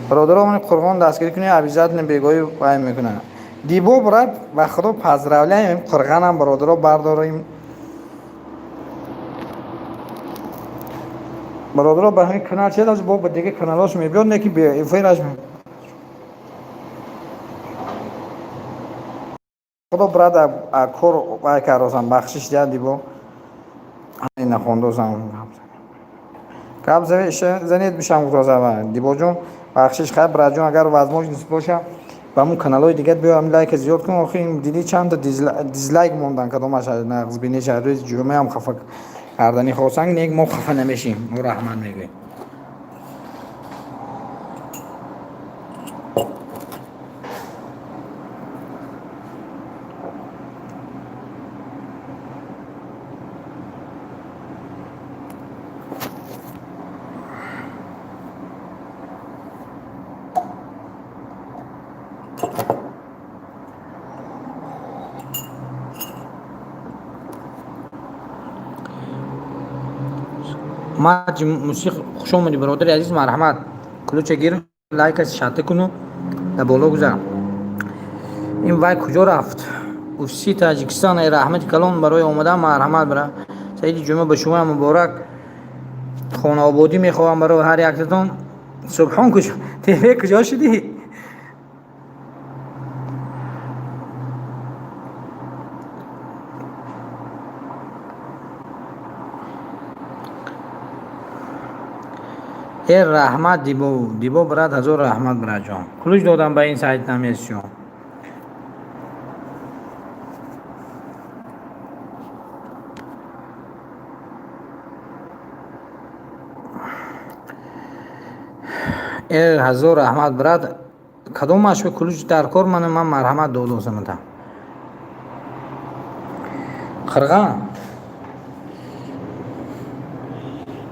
Бародаро, мани Қурғон дастгирӣ кунед, обязательно бегоҳӣ вай мекунад. Дибо, брат, ба худо, поздравляем. Қурғанам, бародаро, бардорем. Бародаро, ба ҳамин канал чед аз бо ба дига каналош мебиёд, не ки эфираш. Худо, брат, кор вай кардосам, бахшиш диҳад. Дибо нахондосам, гап занед бишам гуфтосам. Дибоҷон, бахшиш, хайр, братҷон, агар возможность боша, ба ҳамун каналҳои дигар биё, ҳамин лайка зиёд кун. Охи дидӣ, чанда дизлайк мондан, кадомаш нағзбинеша. Рӯзи ҷумъаам хафа кардани хостанд. Не, мо хафа намешем, мо раҳмат мегӯем. Маҷ мусиқ, хуш омадӣ, бародари азиз, марҳамат. Ключа гир, лайка шата куну дар боло гузар. Ин вай куҷо рафт? Уфси Таҷикистон, эй раҳмати калон барои омадан, марҳамат, бара. Саиди ҷумъа ба шумо муборак, хонаободӣ мехоҳам барои ҳар яктатон. Субҳон куҷо, ТВ куҷо шудӣ? Э, раҳмат, Дибо, Дибо брат, ҳазор раҳмат, братҷон. Ключ додам ба ин сайт намесчо. Э, ҳазор раҳмат, брат. Кадомаш ключ дар кор? Мана ман, марҳамат, додосамата. Қирға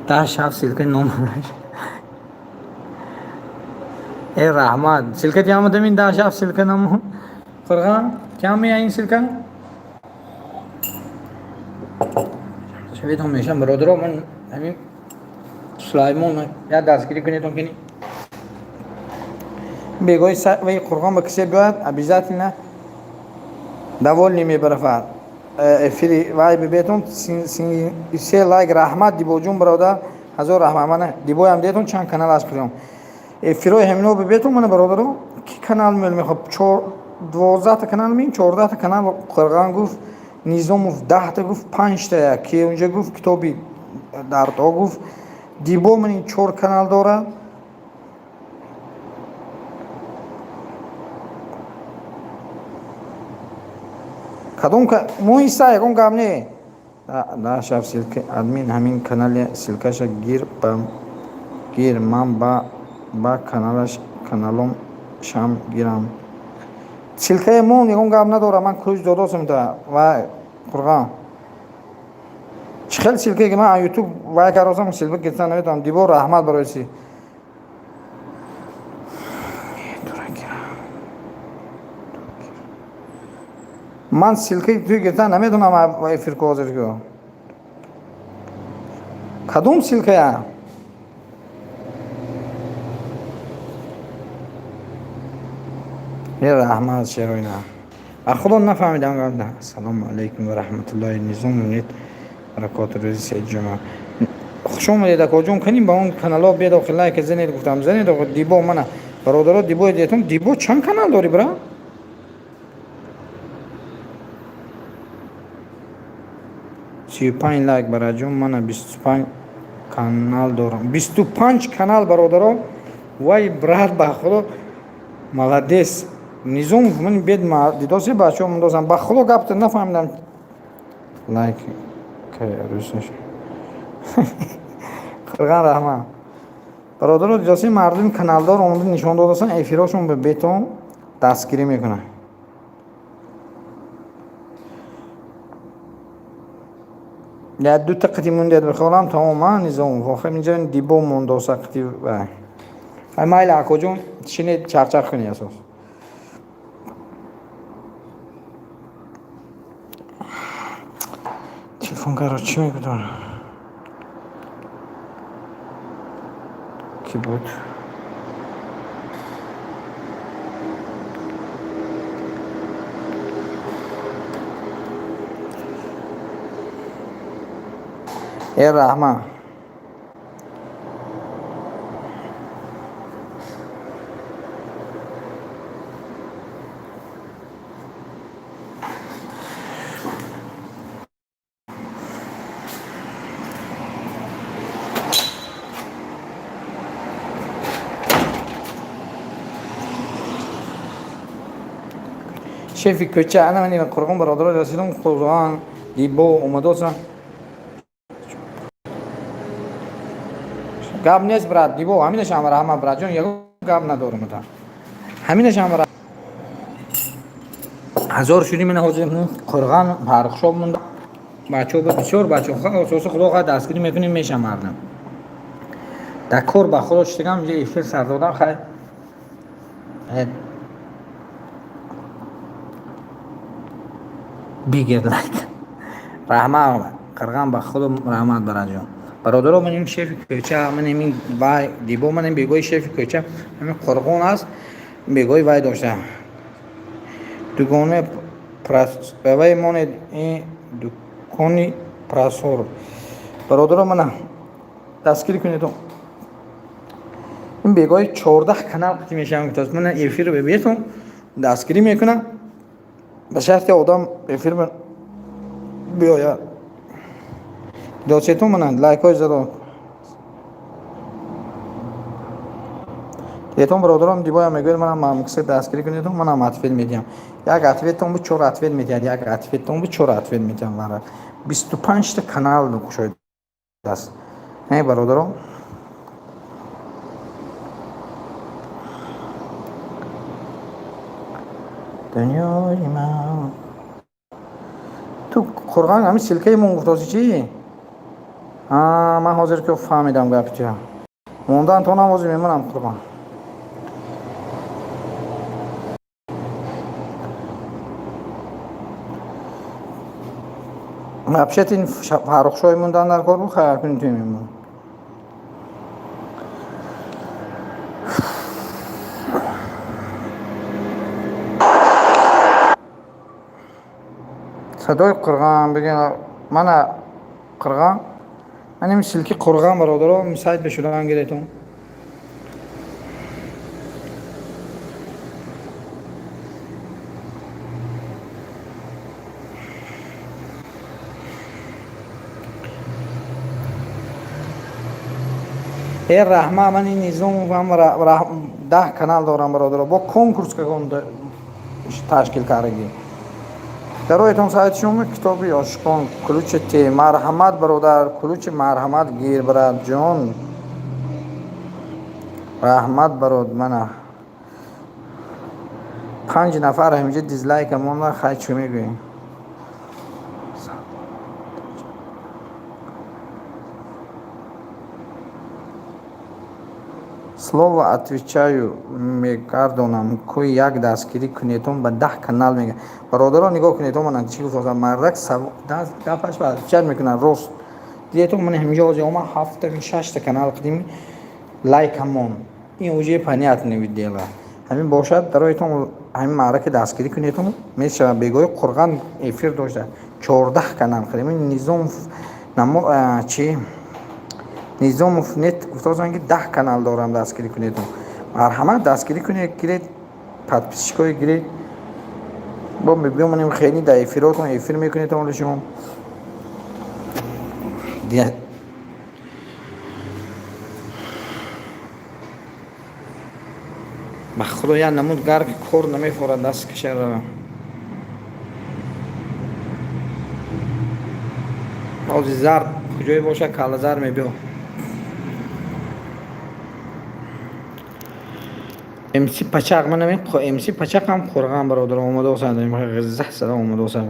даҳ шаб ссылка номаш. Э, раҳмат, ссылка тиамадам, ин 10 шаб ссылка намо. Қирға тиамия ин ссылка шаведон мешам, бародаро. Ман ҳамин Сулаймон як дастгирӣ кунедон, кини бегоҳи вай Қурғон ба кисе биёяд, обязательно довольный мебарафад. Эфири вай бибетон, се лайк. Раҳмат, Дибоҷон, бародар, ҳазор раҳмат. Мана Дибоям детон, чанд канал аз қирём эфирои ҳамино бибетон. Мана, бародаро, ки канал мел мехоҳ? 12-та канал мин, 14-та канал Қирған гуфт, Низомов 10-та гуфт, панҷта ки унҷа гуфт, китоби дардҳо гуфт. Дибо ман чор канал дорад. Кадом моҳиса, ягон гап не. Да шаб ссылка админ ҳамин канали ссылкаша гир, ба гир, ман ба каналаш каналом шам гирам. Ссылкаи мон, ягон гап надорам, ман ключ додосам та вай Қурған. Чӣ хел ссылкае ки ман Ютуб вай каросам, ссылка гирифтан наметавонам. Дибо, раҳмат барои си. Ман ссылкаи туи гирифтан наметавонам. Эфир ку ҳозир ку кадом ссылкая? Е, раҳмат, шероина, а худо нафаҳмидам. Ассалому алайкум ва раҳматуллоҳи. Низом нет баракоту. Рӯзи саид ҷума хуш омадед, акоҷон. Каним ба он каналҳо биед, охи лайка занед гуфтам, занед охи. Дибо, мана, бародаро, Дибои детон. Дибо, чанд канал дорӣ, бра? 35 лайк, бараҷон. Мана 25 канал дорам, 25 канал, бародаро. Вай, брат, ба худо молодец. Низом, ман бед дидоси, бачаҳо мундозам. Ба худо гапта нафаҳмидам. Лайк. Қирған, раҳмат, бародаро. Дидоси, мардуми каналдор омада нишон додасан, эфирҳошон ба бетон дастгирӣ мекунанд. Як дута қити мондед, бихолам, тамом. А Низом, охир инҷа Дибо мондоса қити. Вай, майли, акоҷон, шинед, чарчарх кунед асос. Телефон каро, чӣ мегӯдор? Кӣ буд? Э, раҳмат. Шефи кӯча, ана ман Қурғон бародаро расидам, Қурғон дибо омадоса. Гап нест, брат, дибо, ҳаминашам раҳмат, братҷон, ягон гап надорам та. Ҳаминашам ҳазор шудӣ, ман ҳозир Қурғон фарқшоб монда. Бачаҳо бисёр бачаҳо асоси худо хоҳад дастгирӣ мекунем, мешам мардам. Дар кор ба худо шидагам, инҷа эфир сар додам, хай. Бигир лайк. Раҳмат, Қирғон, ба худо раҳмат, бараҷон. Бародаро, ман ин шефи кӯча, ман ин вай дибо, ман ин бегои шефи кӯча, ҳамин Қурғон аст, бегои вай дошта. Дугоне вай монед ин дукони прасор. Бародаро, мана дастгирӣ кунед. Ин бегои 14 канал қити мешавам, гуфтааст. Мана эфир бебетон дастгирӣ мекунам. Ба шарти одам эфир биёяд. Досетон мана лайкҳои задо. Детон бародаром, дибоям мегӯяд, манам мамкиса дастгирӣ кунедон, манам ответ медиҳам. Як ответтон бу чор ответ медиҳад, як ответтон бу чор ответ медиҳам мара. 25 та канал кушоидааст. Не бародаром? Дунёи ман. Ту Қурғон ҳамин ссылкаи мон гуфтоси чӣ? А, ман ҳозир ки фаҳмидам гапи ту. Мондан то намози мемонам, Қурғон. Вообще-то ин Фаррухшоҳи мондан дар кор буд, хайр кунӣ ту мемон. Садои Қурғон бигин, мана Қурғон. Ман ин ссылки Қурғон, бародаро, сайт бешудан гиретон. Э раҳма, ман ин низом 10 канал дорам, бародаро, бо конкурс кагон ташкил кардагӣ. Дароятон сайти шумо китоби ошиқон ключи те марҳамат, бародар, ключи марҳамат гир, братҷон, раҳмат, барод. Мана панҷ нафар ҳаминҷа дизлайка монда, хай, чӣ мегӯем? Слово отвечаю, мегардонам, кӯи як дастгирӣ кунедон ба 10 канал мега. Бародаро, нигоҳ кунедон, мана чӣ гуфтам, мардак гапаш ба отвечать мекунад рост. Дидетон, ман ҳаминҷа ҳозир омад ҳафта шашта канал қадими лайкамон. Ин уже понятное дело. Ҳамин бошад, дароятон ҳамин маърака дастгирӣ кунедон, мешавад. Бегоҳи Қурғон эфир дошта 14 канал қадими низом намо чи Низомов нет гуфтаанд, ки 10 канал дорам, дастгирӣ кунед. Марҳамат, дастгирӣ кунед, гиред, подписчикҳои гиред. Бо мебиёмонем, хеле дар эфиротон эфир мекунед оли шумо. Ба худо як намуд гарки кор намефорад, даст кашара. Ҳозир зарб куҷое бошад, каллазар мебиё. МС Пачақ, ман ҳамин МС Пачақ ҳам Қурғон, бародар, омада осад, ғизза сада омада осад.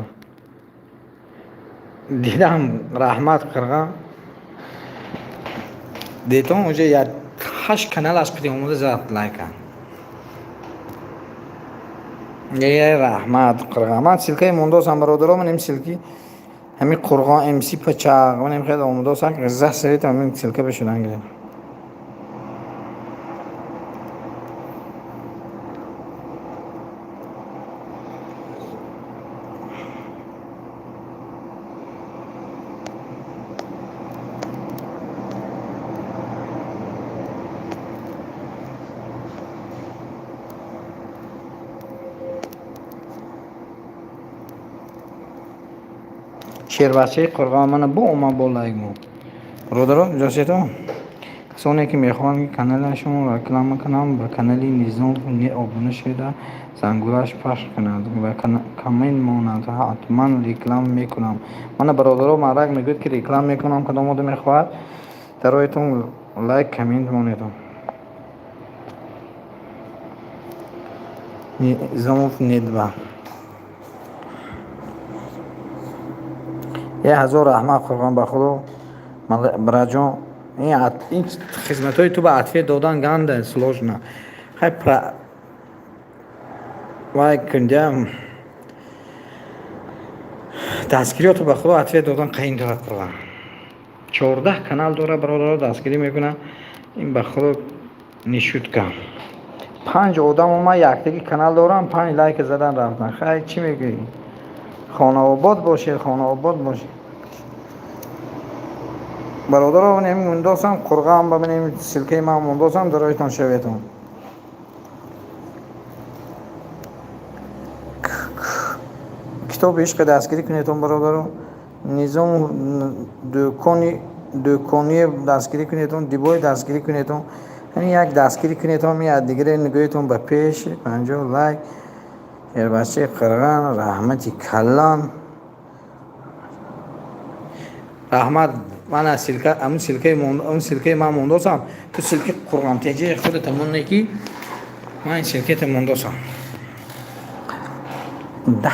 Дидам, раҳмат, Қирғон. Детон уже як ҳашт канал аз қити омада зад лайка. Е раҳмат, Қирғон. Ман ссылкаи мондосам, бародаро, ман ин ссылки ҳамин Қурғон МС Пачақ, ман ин хеле омада осад, ғизза савит ҳамин ссылка бешудан гиред. Шербачаи Қурғон мана бо омад бо лайк мо. Бародаро, иҷозатон. Касоне ки мехоҳанд, ки каналашонро реклама кунанд, ба канали Низом обуна шуда, зангулаш пахш кунанд ва коммент монанд, ҳатман реклама мекунам. Мана, бародаро, марак мегӯяд, ки реклама мекунам. Кадом одам мехоҳад, дароятон, лайк, коммент монедон. Низомов недва я ҳазор раҳмат, Қурбон, ба Худо, браҷон, ин хизматҳои ту ба ответ додан ганда сложно. Хай, вай кундя дастгириёту ба Худо ответ додан қаин дорад. Қурбон 14 канал дора, бародаро, дастгирӣ мекунад. Ин ба Худо не шутка. Панҷ одам омад, яктаги канал дорам, панҷ лайк задан, рафтан. Хай, чӣ мегӯӣ? Хонаобод бошед, хонаобод бошед, бародаро. Мундосам қурғам, бабинем, ссылка и ман мундосам, дароятон шаветон. Китоби ишқи дастгирӣ кунедон, бародаро. Низому дӯкони дӯконие дастгирӣ кунедон, дибои дастгирӣ кунедон, яъне як дастгирӣ кунедон, дигаре нигоҳетон ба пеш. 50 лайк. Шербачаи қирған, раҳмати калон, раҳмат. Мана ссылка, ҳамун ссылка и, ҳамун ссылка и ман мондосам. Ту ссылка и қурғонтеҷаи худата монне, ки ман ссылка ета мондосам да.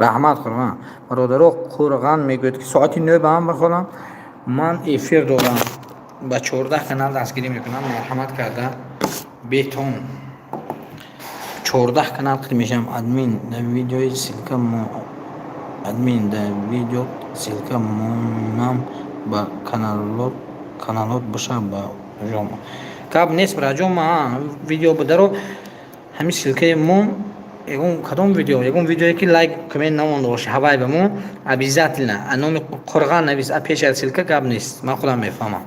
Раҳмат, Қурған. Бародаро, Қурған мегӯяд, ки соати 9 ба ҳам бихонам, ман эфир дорам, ба 14 канал дастгирӣ мекунам. Марҳамат карда бетон, 14 канал қид мешавам. Админ, дар видеои ссылка, админ, дар видео ссылка монам ба каналот боша ба ҷом. Гап нест, браҷон. Ма видео даро, ҳамин ссылка и мо, ягон кадом видео, ягон видеое ки лайк, коммент намонда боша, ҳавай ба мо обязательно номи Қурған навис пеш аз ссылка. Гап нест, ман худам мефаҳмам,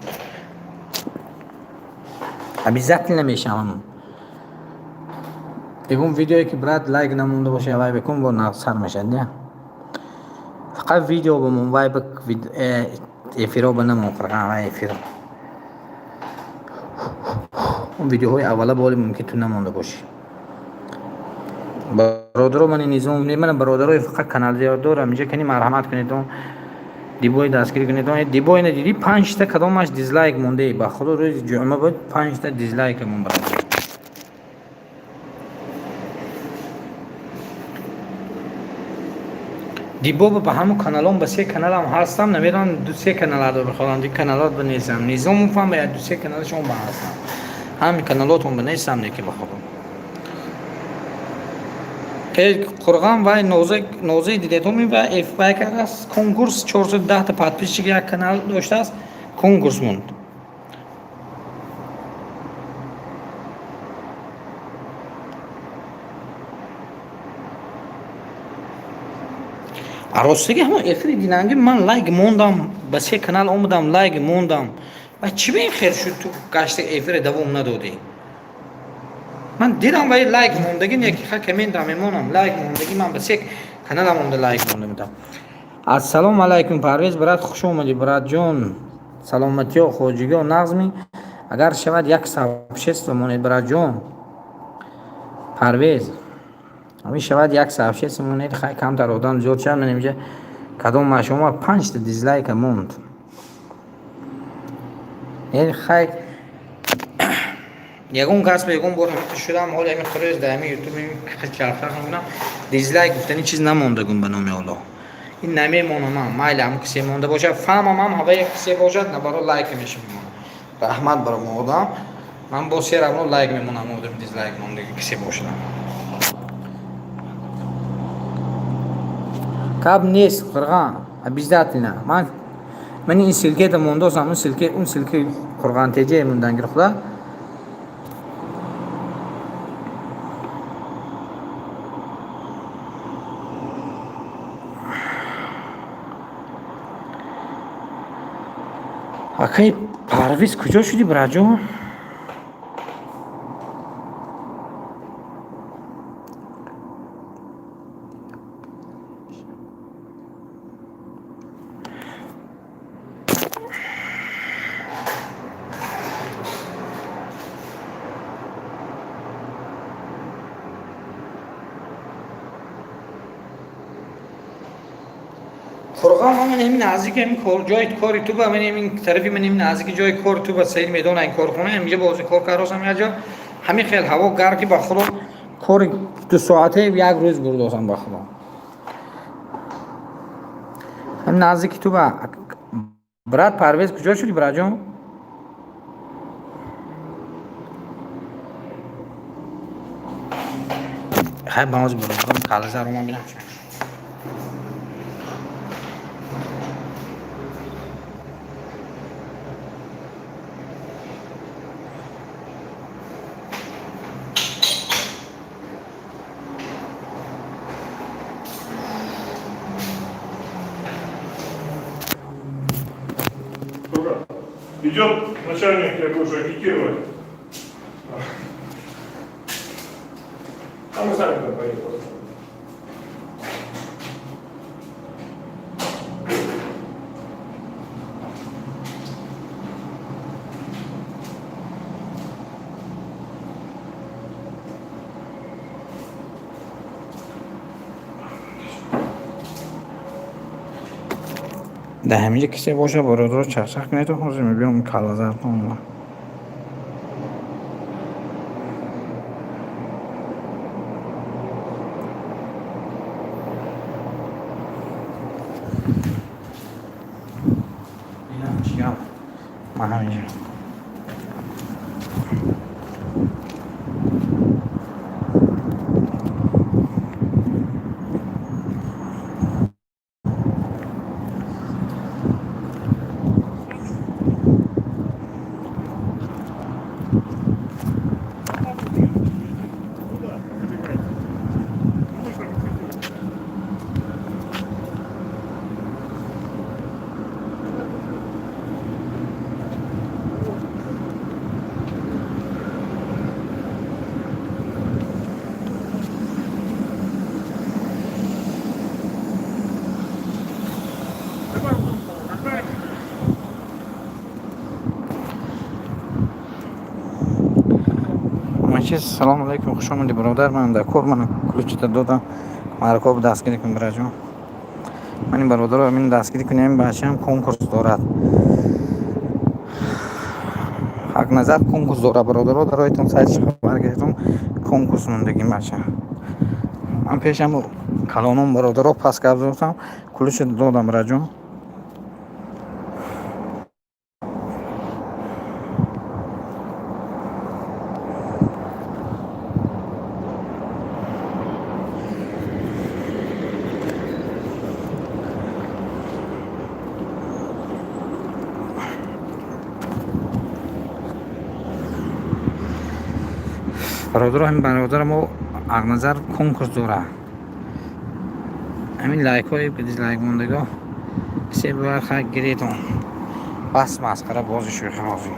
обязательно мешавам. Ягон видеое ки, брат, лайк намонда боша, ҳавай бикун, бо сар мешад. Не, фақат видео бимон, вай эфиро ба намон. Қурған, вай эфиро, он видеоҳои аввала боли мумкин ту намонда бошӣ. Бародаро, мани низом мана, бародарои фақат каналдорам инҷа, кани марҳамат кунедон, дибои дастгирӣ кунедон. Дибои надидӣ, панҷта кадомаш дизлайк монде. Ба Худо, рӯзи ҷумъа буд, панҷта дизлайк мон, бародар. Дибо ба ҳамун каналон, ба се каналам ҳастам, намедонам, ду се каналадо бихонам, ди каналот ба нестам. Низомуфам ба ду се каналашон ба ҳастам, ҳамин каналотон ба нестам, неки ба Худо. Қурған, вай нозаи дидетоми ва вай кардааст конкурс, 410-та подписчик як канал доштааст, конкурс монд. Ростиги, ҳамон эфири динанги ман лайк мондам, ба се канал омадам, лайк мондам. Ва чӣ ба ин хел шуд? Ту гашта эфире давом надодӣ. Ман дидам, вай лайк мондагӣ, яки ха комментам мемонам, лайк мондагӣ, ман ба се каналам монда, лайк монда будам. Ассалому алайкум, Парвез брат, хуш омадӣ, братҷон. Саломатиё, хоҷигиё нағзми? Агар шавад, як сообщество монед, братҷон. Парвез, ҳамин шавад, як сообщество монед, хай, камтар одам зиёд шавад. Ман инҷа кадом машома панҷта дизлайка монд. Хай, ягон кас ба ягон бор шудам, ҳоли ҳамин хурӯз дар ҳамин ютуб чархчарх мекунам, дизлайк гуфтани чиз намондагум, ба номи Аллоҳ. Ин намемонам, майли, ҳамн кисе монда бошад, фаҳмам, ҳам ҳавае кисе бошад, набаро лайк мешавам. Раҳмат баро одам, ман бо се равно лайк мемонам, одам дизлайк мондаги кисе бошад. Гап нест, Қурған, обязательно. Ман мани ин ссылка ета мондосам, он ссылка, он ссылка и Қурғантеҷа мондангир худа. Акай Парвиз, куҷо шудӣ, браҷон? Қурғон ман ҳамин наздик ҳамин кор ҷои кори ту ба ман ҳамин тарафи ман ҳамин наздики ҷои кори ту ба Саид медона ин корхона ҳаминҷа бози кор кардосам як ҷо ҳамин хел ҳаво гарм ки ба худо кори 2 соате як рӯз бурдосам ба худо. Ҳамин наздики ту ба брат Парвез куҷо шуди братҷон? Хай ба ҳозир бародарам калазаро ман бинам. Идет начальник, я буду агитировать. А мы сами туда поедем просто. Дар ҳаминҷа кисе боша бародаро чахчах кунед ҳозир мебиём калазартон. Инам чӣ гап? Ман ҳаминҷа. Чиз салом алейкум, хуш омадӣ бародар. Ман дар кор ман ключита додам. Маркоб дастгирӣ кун бираҷон. Ман ин бародаро ҳамин дастгирӣ кунем, бачаам конкурс дорад. Ҳақназар конкурс дорад бародаро, дароитон сайтиш хабар гирифтум, конкурс мондагӣ бача. Ман пешам калоном бародаро пас гардонам, ключи додам бираҷон. Бародаро ҳамин бародаро мо Ҳақназар конкурс дорад. Ҳамин лайкҳое ки дизлайк мондагиҳо се бояд хай гиретон. Бас масхара бози шӯхи бозӣ.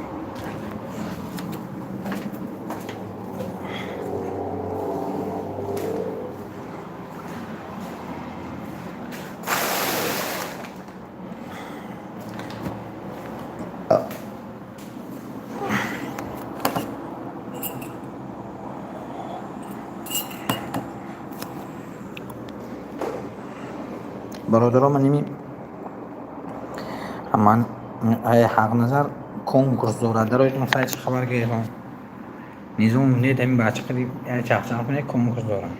Бародаро ман ими ман Ҳақназар конкурс дорад. Дароитон сайтиш хабар гирифтам. Низом нет ҳамин бача қади чахчах кунед конкурс дорад.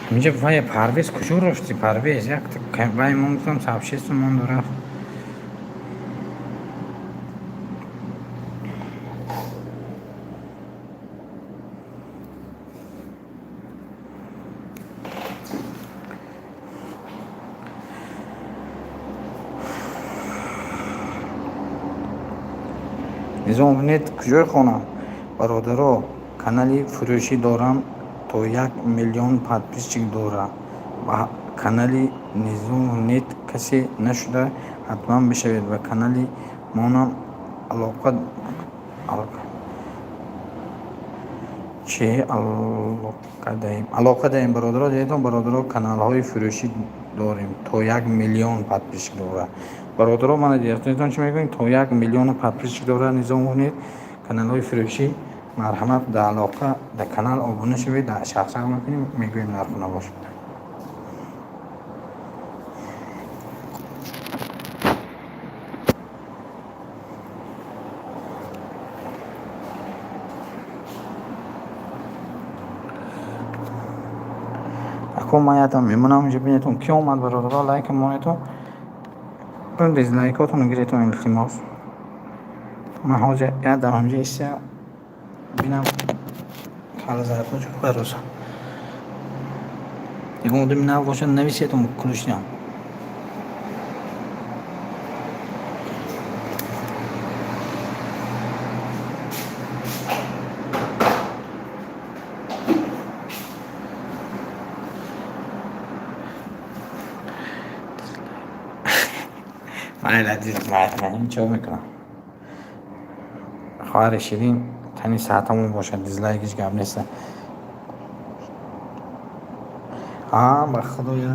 Ҳаминҷа вай Парвез куҷо рафти Парвез? Як вай мон гуфтам сообщество монду рафт. Низом нет куҷои хона? Бародаро канали фурӯшӣ дорам то 1 миллион подписчик дорад. Ба канали Низом нет касе нашуда ҳатман бишавед ба канали монам алоқа. Чи алоқа даем? Алоқа даем, бародаро, дидетон, бародаро, каналҳои фурӯшӣ дорем, то 1 миллион подписчик дора. Бародаро, мана дидетон, чӣ мегӯем? То 1 миллиону подписчик дора. Низом кунед каналҳои фурӯшӣ, марҳамат, дар алоқа, дар канал обуна шавед, дар шахсак мекунем, мегӯем нарху навош. Ако ман ятам мемонам инҷа, бинетон, ки омад. Бародаро, лайка монетон, дизлайкотонро гиретон, илтимос. Ман ҳозир ядам ҳамҷа истя, бинам, калазарко чӣ бароза. Ягон одами нав бошад, нависетон, ключ диҳам. Майла, чо мекунам, хоҳари ширин, тани саҳатамон бошад, дизлайк ҳеҷ гап нест. А ба худоя,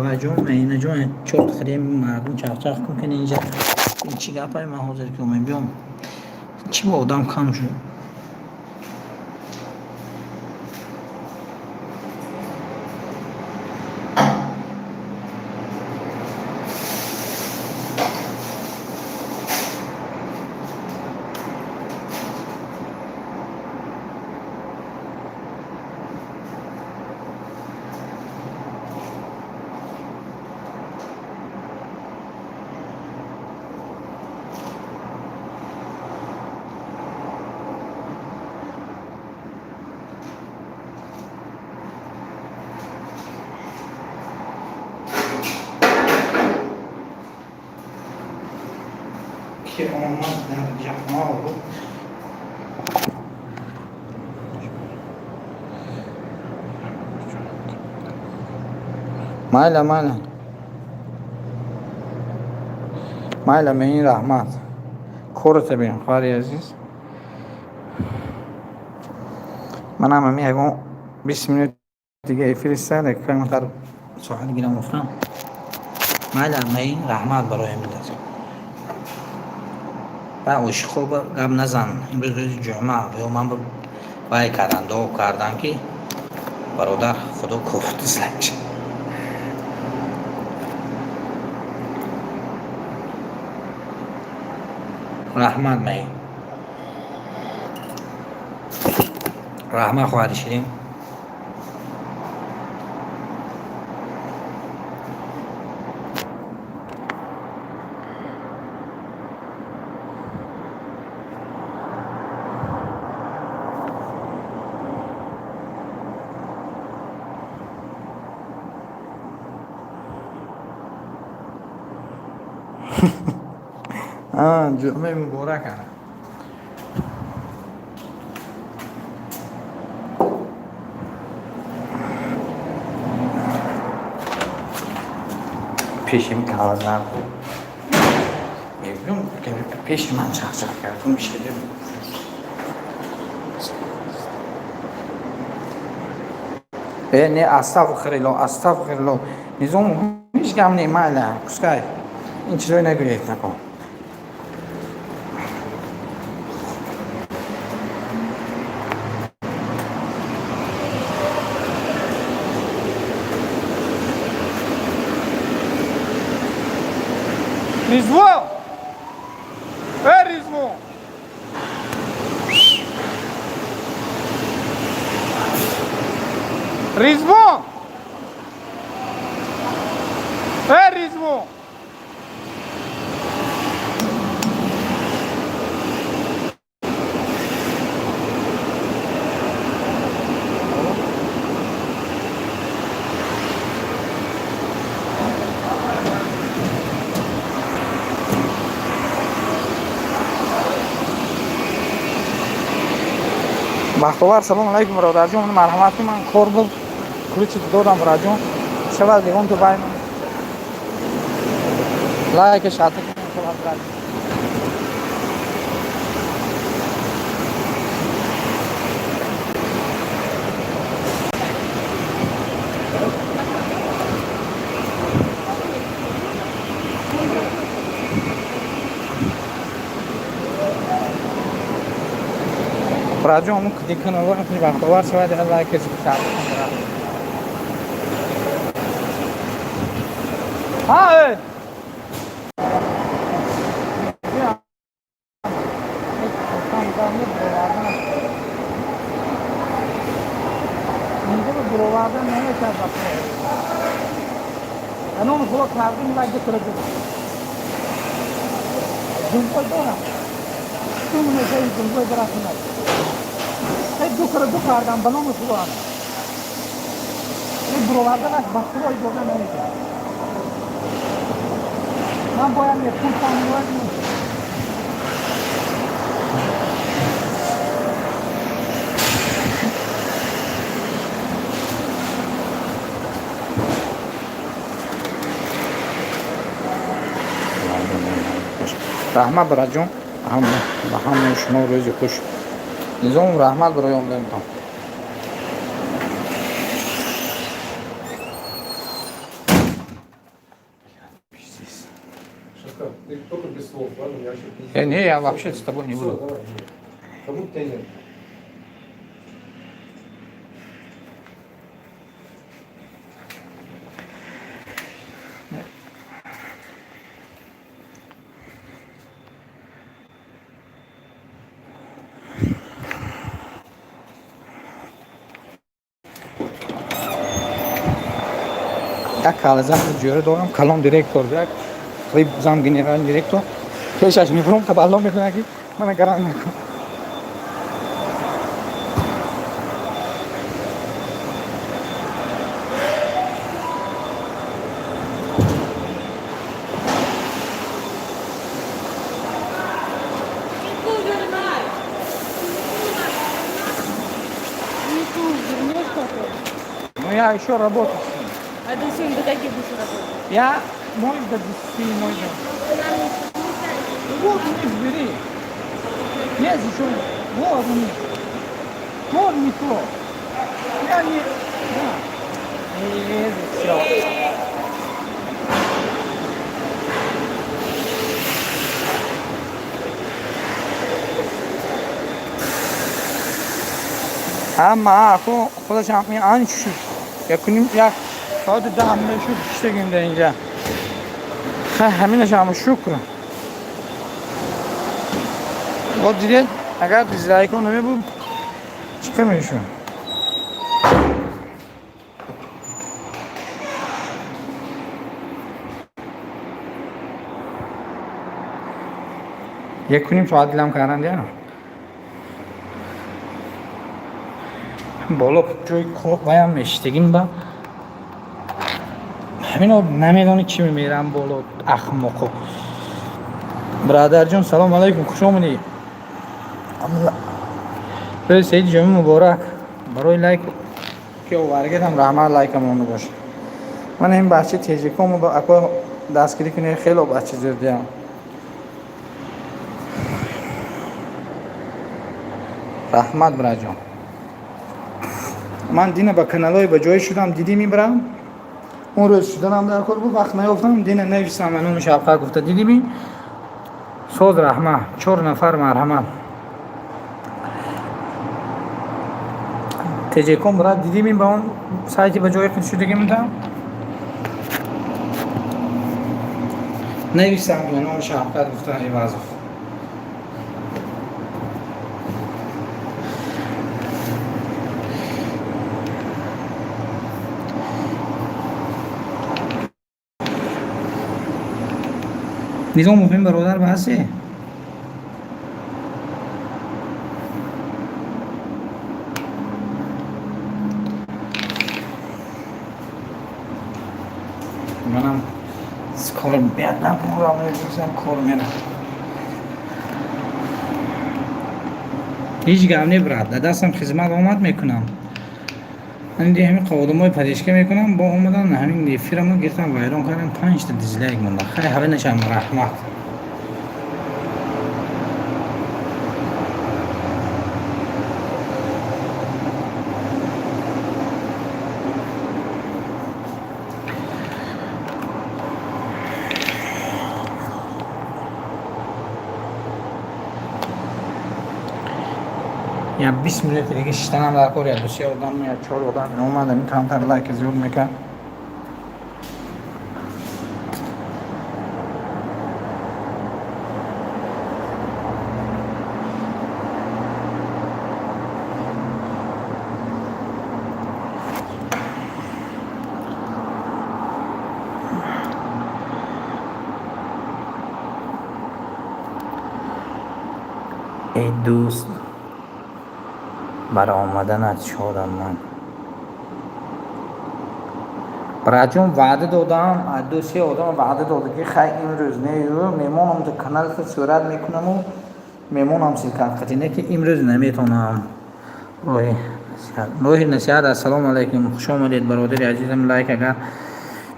вайҷон, инаҷон, чорт хӯрем, мардум чахчах кун, ки инҷа ин чӣ гапае? Ман ҳозир ки мебиём, чӣ ба одам кам шуд? Ки омад дар ҷаҳмол. Майла, майла, майла, меин, раҳмат, кората бин, хоҳари азиз. Манам ами ягон 20 минут дига эфир иста, камтар соат гирам, гуфтам. Майла, меин, раҳмат барои миллат ва ошиқо. Гап назан, имрӯз рӯзи ҷумъа ё ман вай кардан, дуо кардан, ки бародар, худо кофт дизлайк. Раҳмат, меин, раҳмат, хоҳари ширин. Ҷумъаи муборак ана. Пешим калазар мебинам, пеши ман чахчах кардум, мешида. Э, не, астағфирилло, астағфирилло, низом, ҳеҷ гап не, майла, пускай, ин чизое нагӯед, накун. Ризвон! Э, Ризвон! Ризвон! Э, Ризвон! Бахтовар, салом алайкум, бародарҷон, марҳамат, ман кор буд, ключи додам, бародарҷон, шавад ягон ту бай лайка шата шавад, брат. Братҷон, ҳамун кликанова бахтовар шавад, лайк брат. Ҳа, э! Буровардан намешавад. Аном хуло кардим, лайк дукара думбой дорам. Дум мешаи, думбой дорам. Дукара ду кардам, ба номи худо. Ин буроварданаш ба худо иҷоза намедиҳад. Ман бояд мепурсам. Раҳмат, бираҷон, ба ҳамаи шумо рӯзи хуш. Низом, раҳмат барои омаданатон. Ты только без слов, ладно? Я вообще Я не, я вообще с тобой не Всё, буду. давай. Как будто тебя нет. Як калазам ҷӯра дорам, калон директор, як клип зам генеральный директор. Пешаш мебурам, табалло мекунад, ки мана гаранг накун. Вернешь потом? Ну, я еще работаю с ним. А ты сегодня до каких будешь работать? Я, может, до 10, может. Вот у них бери. Есть еще. Вот у них. Вот не то. Я не. Да. Не лезет все. Ама ако худаш ҳам ан шуд. Якуним як соати 10 мешуд, иштагим дар инҷа. Ха, ҳаминаш ҳам шукр. Вот дидед, агар дизлайко намебуд, чӣ кор мешуд? Якуним соат дилам кардан я. Боло ҷои ваям мештагим ба ҳамино намедонӣ чӣ мемерам боло, ахмоқо. Брадарҷон, салом алайкум, хуш омадӣ. Рӯзи саиди ҷомӣ муборак. Барои лайк ки оваргетам, раҳмат, лайкам монда боша. Ман ин бачаи теҷикомо ако дастгирӣ кунед, хело бача зирдиям. Раҳмат, браҷон. Ман дина ба каналҳои ба ҷое шудам, дидӣ, мебарам. Он рӯз шуданам дар кор буд, вақт наёфтам, дина нависам ба номи Шавқат гуфта, дидӣ? Соз, раҳмат, чор нафар, марҳамат. Теҷеком, брат, дидӣ, ба он сайти ба ҷои худ шудагӣ мудам? Нависам ба номи Шавқат гуфта Ивазов. Низом, муҳим бародар, ба ҳастӣ? Манам кор беадам мегузам, кор мерам. Ҳеҷ гап не, брат, дар дастам хизмат омад, мекунам. Ҳамин ҳамин одамои поддержка мекунам, бо омадан ҳамин эфирамо гирифтам, вайрон кардам, панҷта дизлайк монда. Хай, ҳаве нашам, раҳмат. Я 20 минути дига шиштанам дар кор, я ду се одам, я чор одам омад, ами камтар лайк зиёд мекард. Эй дӯст, бар омаданат шодам ман. Браҷон, ваъда додам, ду се одам ваъда дода, ки хай, имрӯз не, мемонам, ду каналта сурат мекунаму мемонам силкатқати, не ки имрӯз наметонам. Роҳи насиҳат. Ассалому алайкум, хуш омадед, бародари азизам. Лайк агар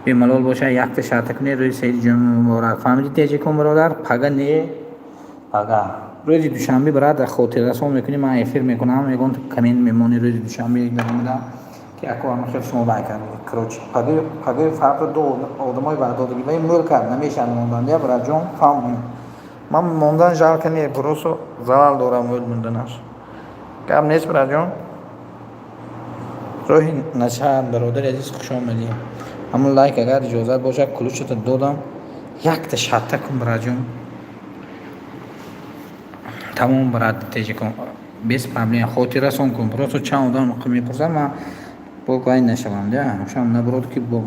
бемалол бошад, якта шарта кунед. Рӯзи саиди ҷумъа муборак. Фаҳмидӣ, теҷикон бародар, пага не, пага рӯзи душанбе, брат, хотиррасон мекунӣ, ман эфир мекунам, ягон коммент мемонӣ рӯзи душанбе даромада, ки ако ҳама шумо вай кард. Короче, пагаи фарқи ду одамои ваъдодагӣ вай мӯл кард, намешавад мондан, я братҷон, фаҳм. Ман мондан жалко не, просто залал дорам мӯл монданаш. Гап нест, братҷон. Роҳи насиҳат, бародари азиз, хуш омадӣ. Ҳамун лайк агар иҷозат бошад, ключата додам, якта шарта кун, братҷон. Тамом, брат, теҷикон, без проблем, хотиррасон кун. Просто чанд одам мепурсад, ман бо вай нашавам, да ошам наброд, ки бо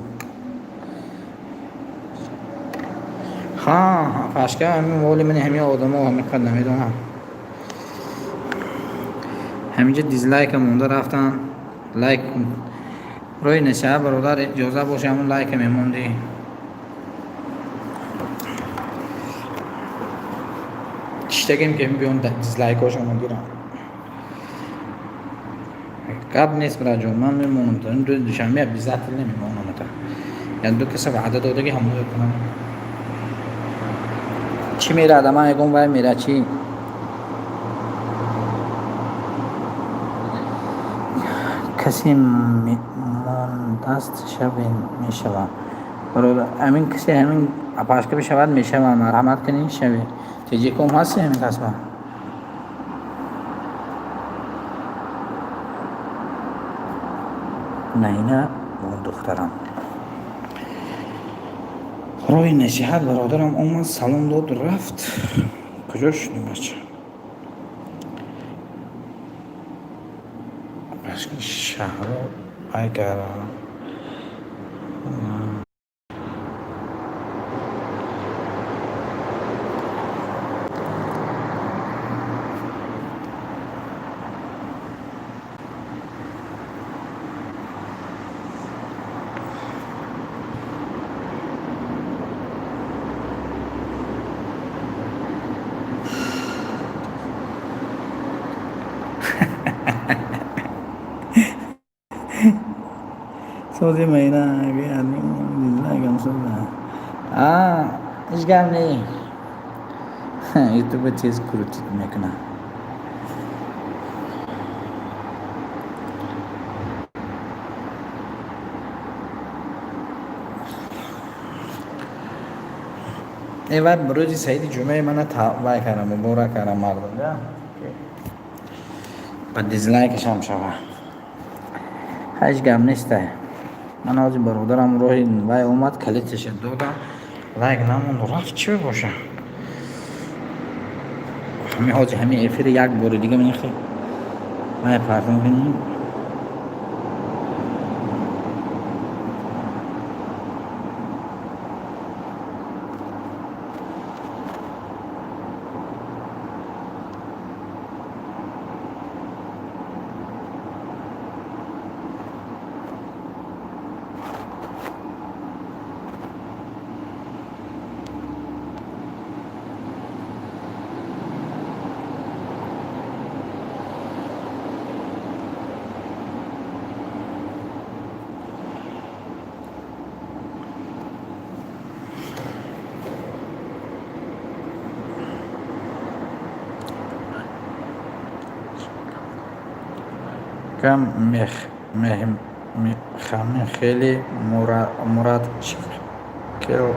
ҳа пашка ҳамин моли мани, ҳамин одамо ҳамин қад намедонам. Ҳаминҷа дизлайка монда рафтан. Лайк, роҳи насиҳат, бародар, иҷоза боша, ҳамун лайка мемондӣ. Чиштагем ки биён дизлайкҳошонро гирам. Гап нест, браҷон, ман мемонам. Рӯзи душанбе обязательно мемонам. Я ду каса ваъда додаги, ҳамоя кунам. Чӣ мерада, ман ягон вай мера, чӣ касе мондаст, шаве мешавам, бародар. Ҳамин касе, ҳамин апашка бишавад, мешавам. Марҳамат кунӣ, шаве. Теҷиком ҳасти, ҳамин касба. На, ина духтарам. Роҳи насиҳат, бародарам омад, салом дод, рафт. Куҷо шудем, бача? Шаҳро агар сози майна ҳеҷ гап не, ютуба тез крутить мекунам. Вай рӯзи саиди ҷумъаи мана вай кардам, муборак кардам мардум, ба дизлайкашам шава. Ҳеҷ гап нестай. Ман ҳозир бародарам роҳи вай омад, калиташа додам, лайк намонд, рафт. Чӣ боша? Ҳамин ҳозир ҳамин эфири як бори дига мехе вай партом кунем. Кам мехами хеле мурад чикел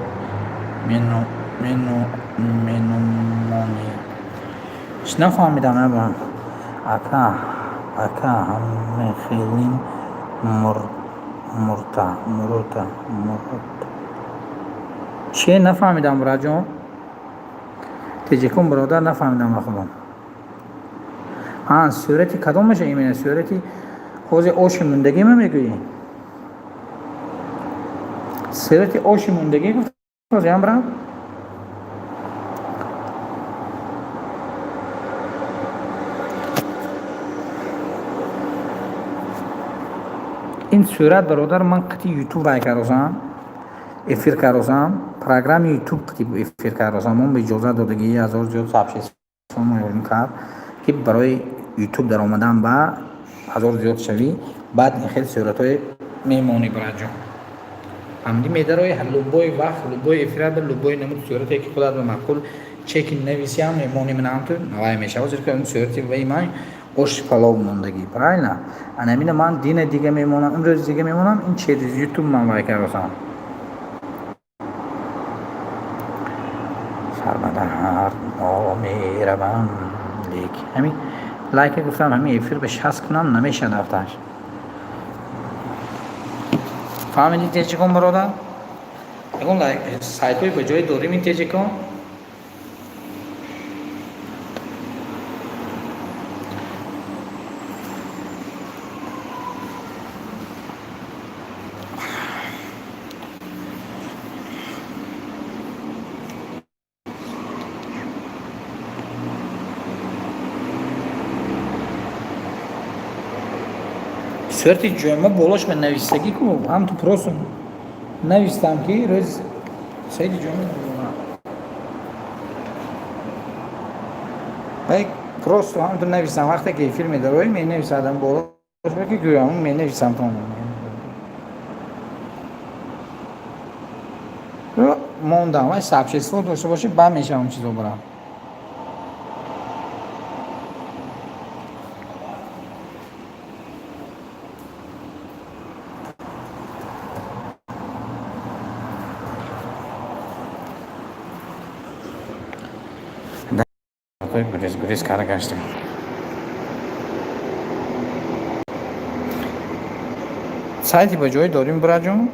менумонӣ. Чӣ нафаҳмидам, аба? Ака, ака, ҳамехелин мурта, мурута, мурут. Чие, нафаҳмидам, бираҷон. Теҷикон бародар, нафаҳмидам ба худо. А, сурати кадом меша именно? Сурати ҳозир оши мондагӣ ма мегӯӣ? Сурати оши мондагӣ гуфтам, брат? Ин сурат, бародар, ман қити ютуб вай кардосам, эфир кардосам, программи ютуб қити эфир кардосам. Он ба иҷозат додагӣ, 1000 зиёд сообщество кард, ки барои ютуб даромадан ба 1000 зиёд шавӣ, баъд ин хел суратҳои мемонӣ. Бираҷон, ҳамди медарои, любой вақт, любой эфира, любой намуд сурате, ки худат ба маъқул, чеки нависиам, мемонӣ. Минамту вай мешава, зеро ки сурати вай ман ош палов мондагӣ, правильно? Анамина ман дина дига мемонам, имрӯз дига мемонам. Ин через ютуб ман вай кардосам. Сарбадар меравам, лек ҳамин лайка гуфтам, ҳамин эфир ба 60 кунам, намешад ҳафташ. Фаҳмидӣ, теҷикон бародар? Ягон сайтҳои ба ҷое дорим, ин теҷикон? Сурати ҷома болош ба навистагӣ ку, ҳам ту просто навистам, ки рӯз саиди ҷома, вай просто ҳам ту навистам. Вақте ки эфир медарои, менависадам болош, ки гӯям, менависам, то мондам. Вай сообщество дошта бошӣ, ба мешавам чизо барам. Гурез, гурез кара гаштем. Сайти ба ҷое дорим, бираҷон?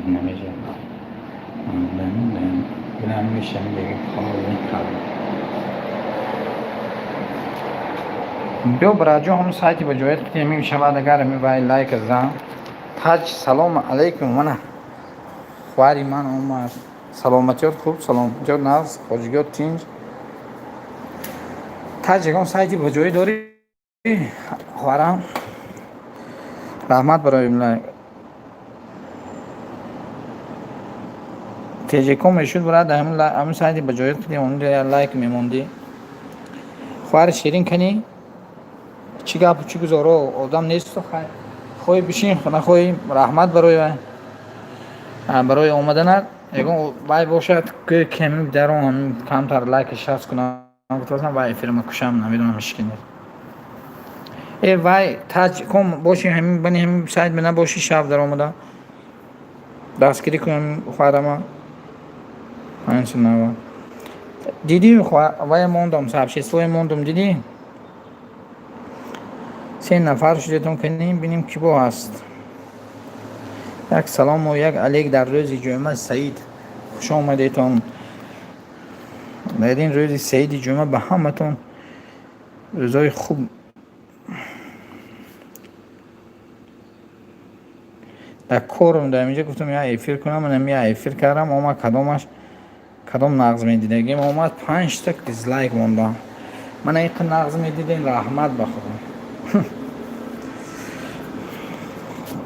Намешавад, намешам, кор. Биё, бираҷон, ҳамн сайти ба ҷоят ки мешавад, агар ами вай лайк зан. Таҷ, салому алайкум. Мана хоҳари ман омад. Саломатиёт хуб, саломатиёт нағз, хоҷигиёт тинҷ. Таҷ, ягон сайти ба ҷое дорӣ, хоҳарам? Раҳмат барои лайк. Теҷеком мешуд, брат, ҳамин сайти ба ҷоят ки лайк мемондӣ. Хоҳари ширин, кани, чӣ гапу, чӣ гузоро? Одам несту, хоҳӣ бишин, нахоҳӣ. Раҳмат барои омаданат. Ягон вай бошад, кеми дарон камтар лайки 60 кунам гуфтасам, вай эфирма кушам, намедонам, ҳишки нест. Э, вай таҷ ком боши, ҳамин бани ҳамин сайт набоши, шаб даромада дастгирӣ кунам хоҳарама. Ҳамин дидӣ, вай мондам, сообществое мондам, дидӣ, се нафар шудетон. Канем, бинем, ки бо ҳаст. Як салому як алейк дар рӯзи ҷумъа. Саид, хуш омадетон дар ин рӯзи саиди ҷумъа. Ба ҳаматон рӯзои хуб. Дар корм дар инҷа гуфтам, я эфир кунам, манам я эфир кардам, омад. Кадомаш, кадом нағз медидагим, омад, панҷта дизлайк мондам. Мана иқа нағз медидем, раҳмат ба худо.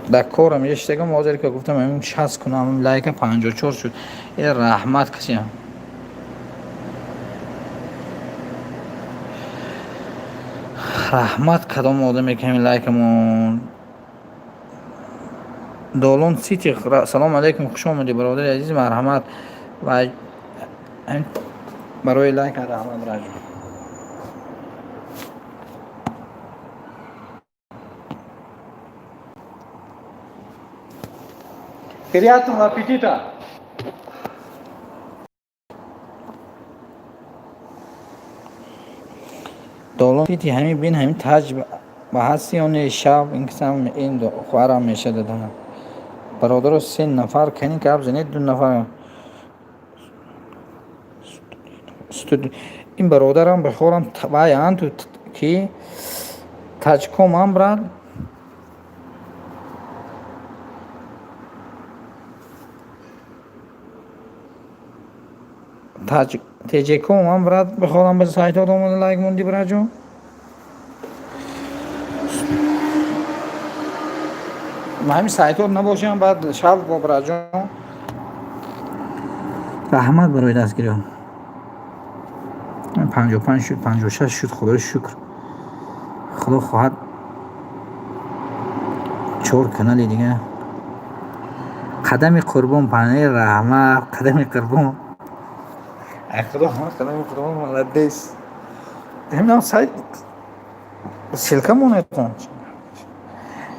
Дар корам иштагам, ҳозир ки гуфтам, ҳамин 60 кунам лайка, 54 шуд. Э, раҳмат касиам. Раҳмат кадом одаме ки ҳамин лайкамон. Долон Сити, салому алайкум, хуш омадӣ, бародари азиз, марҳамат ва барои лайка раҳмат, раҷо. Приятного аппетита! Долон Сити, ҳамин бин, ҳамин таҷ ба ҳасти ёне шаб ин кисам ин хоҳарам мешададам. Бародаро, се нафар канин гап занед, ду нафар. Ин бародарам бихорам вай анту ки таҷком брат. Таҷ теҷеком ам брат, бихорам ба сайтот омада лайк монди, братҷон. Ҳамин сайтот набошам, баъд шаб бо братҷон. Раҳмат барои дастгириҳо. 55 шуд, 56 шуд, худои шукр. Худо хоҳад, чор канали дига. Қадами қурбон панаи раҳмат, қадами қурбон. Ай худо хоҳад, қадами қурбон, молодец. Ҳаминам сайт ссылка монетон.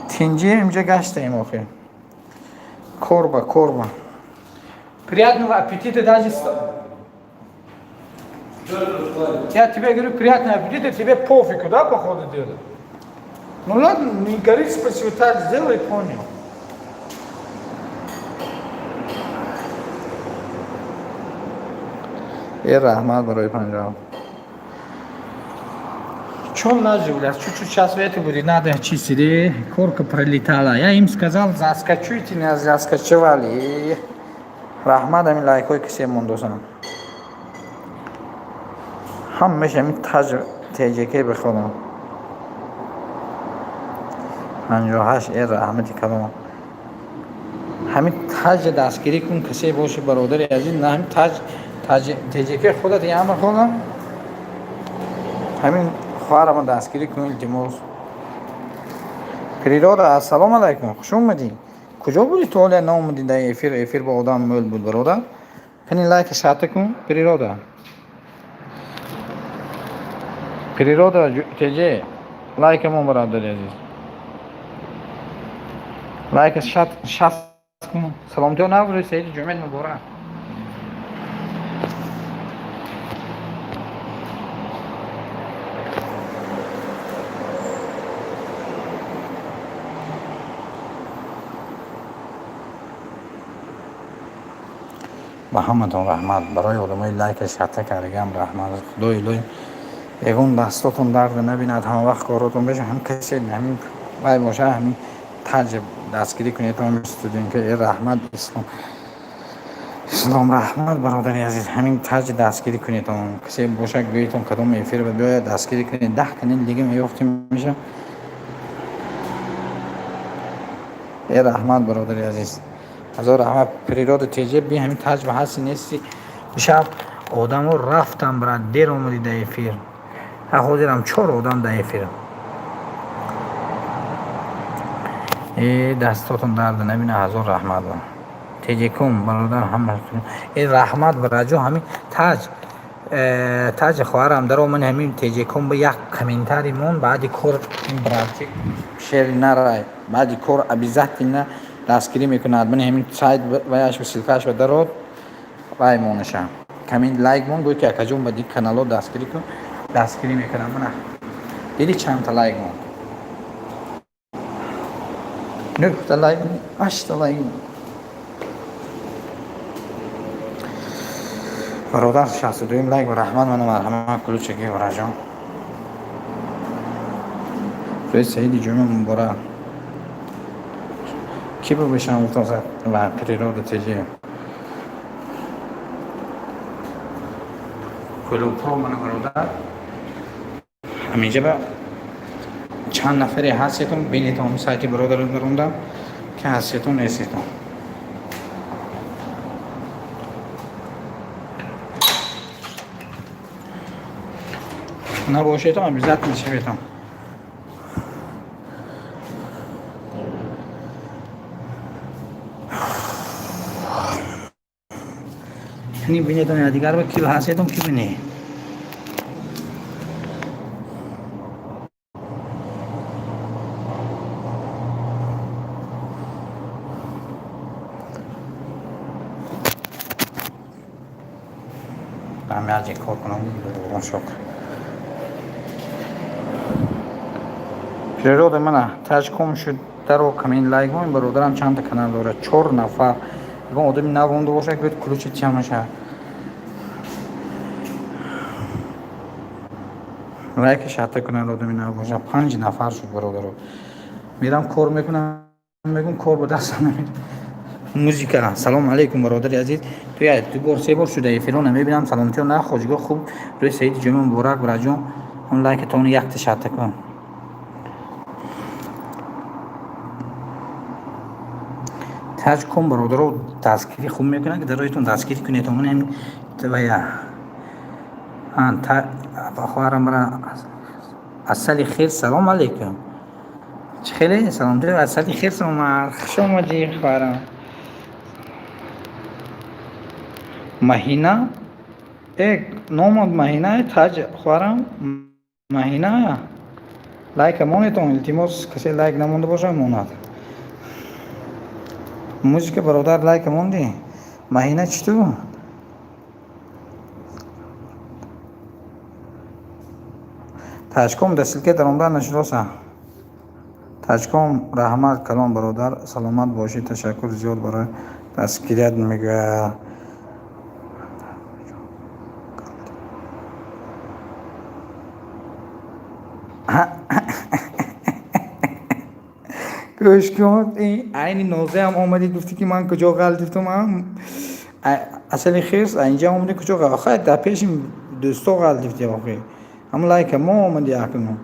Тинҷи инҷа гаштаем охир. Корба, корба. Приятного аппетита даже. Я тебе говорю, приятного аппетита, тебе пофигу, да, по ходу дела? Ну ладно, не говори спасибо, так сделай, понял. Э, раҳмат барои 50. Чем наживлясь? Чуть-чуть сейчас это будет, надо чистить. Корка пролетала. Я им сказал, заскочуйте, не заскочевали. Раҳмат ҳамин лайкҳои кисе мондосам. Ҳамааш ҳамин таҷ ТЖК бихонам. 58, э, раҳмати калом. Ҳамин таҷ дастгирӣ кун, касе боши, бародари азиз, на ҳамин таҷ ТЖК худат яма хонам. Ҳамин хоҳарама дастгирӣ кун, илтимос. Природа, ассалому алайкум, хуш омадӣ. Куҷо будӣ ту, ҳоле наомадӣ дар эфир, эфир ба одам мӯл буд, бародар. Кани лайка шарта кун, Природа. Природа ТЖ, лайкамон, бародари азиз. Лайка шаст кун. Саломатиё набурӣ, саиди ҷумъат муборак. Ба ҳаматон раҳмат, барои одамои лайка шарта кардагиам раҳмат. Худои илоҳӣ ягон дастотон дард набинад, ҳамавақт коротон беша. Ҳам касе ҳамин вай боша, ҳамин таҷ дастгирӣ кунед, ҳамин студентка. Э, раҳмат, ислом, ислом, раҳмат, бародари азиз, ҳамин таҷ дастгирӣ кунед. Касе боша, гӯетон кадом эфир биёяд, дастгирӣ кунед. 10 канал дига меёфтем меша. Э, раҳмат, бародари азиз, ҳазор раҳмат. Природа ТЖ, би ҳамин таҷ ба ҳасти нести. Шаб одамо рафтам, брат, дер омадӣ дар эфир. Ҳа, ҳозирам чор одам дар эфир. Э, дастотон дард набина, ҳазор раҳмат. Теҷекум, бародар, ҳама. Э, раҳмат, бараҷо, ҳамин таҷ таҷ хоҳарам дар омани ҳамин теҷекум ба як комментарий мон. Баъди кор братик шери нарай, баъди кор обязательно дастгирӣ мекунад. Мани ҳамин сайт ваяш ссылка ш ба дарод, вай монаша, коммент, лайк мон, гӯй ки акаҷон, ба диг канало дастгирӣ кун, дастгирӣ мекунам. Мана, диди чандта лайк мон? Нӯҳта лайк, ҳашта лайк. Бародар, 62-юм лайк, раҳмат, мана, марҳамат, ключаки, вараҷон. Рӯзи саиди ҷумъа муборак. Ки бибишам гуфтам ва Природа ТЖ. Клубҳо, мана, бародар, ҳаминҷа ба чанд нафаре ҳастетон, бинетон сайти бародаро дарондам. Ки ҳастетон, нестетон. Набошедон, обязательно шаветон. Ни бинетон, дигар ки ҳастетон, ки бинед. Ҳам кор кунам, шок. Природа мана таҷком шуд, даро камин лайк мон. Бародарам чанда канал дорад? Чор нафар. Ягон одами нав монда бошад, бояд ключи тиямаша. Лайки шатта кунад, одами нав бошад. Панҷ нафар шуд, бародаро. Мерам, кор мекунам, мегум, кор ба дастам намед. Музика, салом алейкум, бародари азиз. Ту як ду бор, се бор шуда эфиро намебинам. Саломатиё на, хоҷигоҳ хуб. Рӯи саиди ҷумъа муборак, бираҷон. Он лайкатон якта шатта кун. Таҷ кун, бародаро, дастгирӣ хуб мекунад, ки дароитон дастгирӣ кунед. Вая хоҳарам асали хир, салом алейкум. Чӣ хеле саломатӣ, асали хирс омад. Хуш омадӣ, хоҳарам. Маҳина э номад, Маҳина таҷ, хоҳарам Маҳина, лайка монетон, илтимос. Касе лайк намонда бошад, монад. Музика, бародар, лайка мондӣ? Маҳина, чӣ ту? Таҷком да ссылка даромада нашудоса. Таҷком, раҳмат калом, бародар, саломат бошӣ, ташаккур зиёд барои дастгирият, мегӯяд. Гӯш кун, айни нозаам омадӣ, гуфтӣ, ки ман куҷо ғалтифтум. Асали хирс, инҷа омадӣ, куҷо? Охай, дар пеши дӯсто ғалтифтӣ, охи. Ҳамн лайка мо омадӣ акнун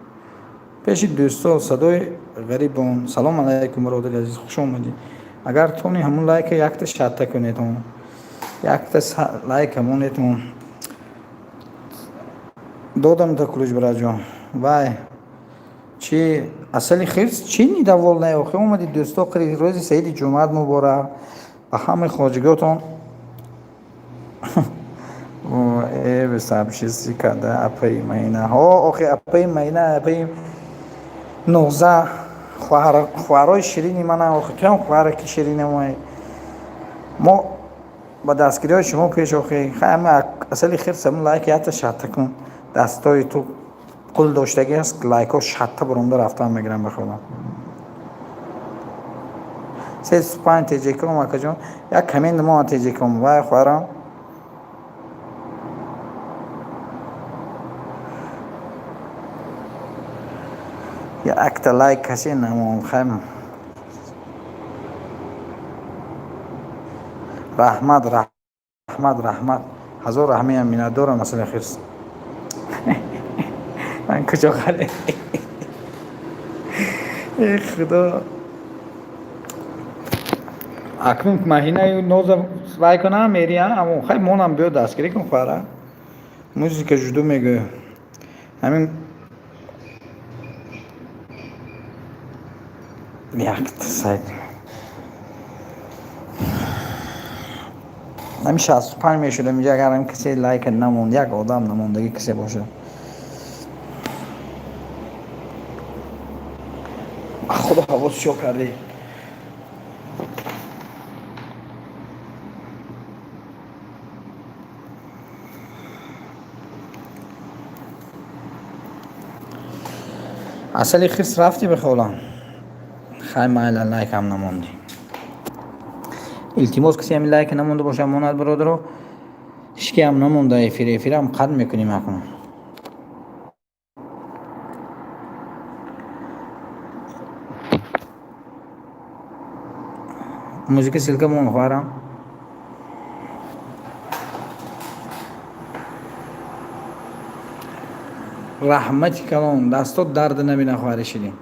пеши дӯсто. Садои ғарибон, салом алайкум, бародари азиз, хуш омадӣ. Агар тони, ҳамун лайка якта шатта кунедон, якта лайка монедон. Додам та ключ, бираҷон. Вай чи, асали хирс, чӣ недовольная, охи? Омади дӯсто қири. Рӯзи саиди ҷумъат муборак ба ҳамаи хоҷиготон. Э, сабшиси када апаи Маина. Ҳо, охи, апаи Маина, апаи Ноза, хоҳарои ширини мана. Охи, туям хоҳараки ширини мои. Мо ба дастгириҳои шумо пеш, охи. Ҳама асали хирс, ҳамн лайк якта шатта кун. Дастои ту қул доштагӣ аст, лайкҳо шатта буромда рафтан мегирам. Бихудам, 35 теҷеком, акаҷон, як коммент мо теҷеком. Вай, хоҳарам. Якта лайк касе намон. Хайм, раҳмат, раҳмат, раҳмат, ҳазор раҳмиям, миннатдорам. Масалан, хирс, ман куҷо қале? Э, худо, акнун маҳинаи ноза вай кунам, мери амо. Хай, монам, биё, дастгирӣ кун, хоҳара. Музика жуду мегӯ, ҳамин якта сайт, ҳамин 65 мешудам инҷа, агар ҳамин касе лайка намонд, як одам намондагӣ касе бошад. Худо, ҳаво сиёҳ кардӣ. Асали хирс, рафтӣ бихолам. Хай, майла, лайкам намондӣ. Илтимос, касе ҳамин лайка намонда бошад, монад, бародаро. Ҳичкиам намонда. Эфир, эфирам қатъ мекунем акнун. Музика, ссылка мон, хоҳарам. Раҳмати калон, дастот дард набина, хоҳари ширин.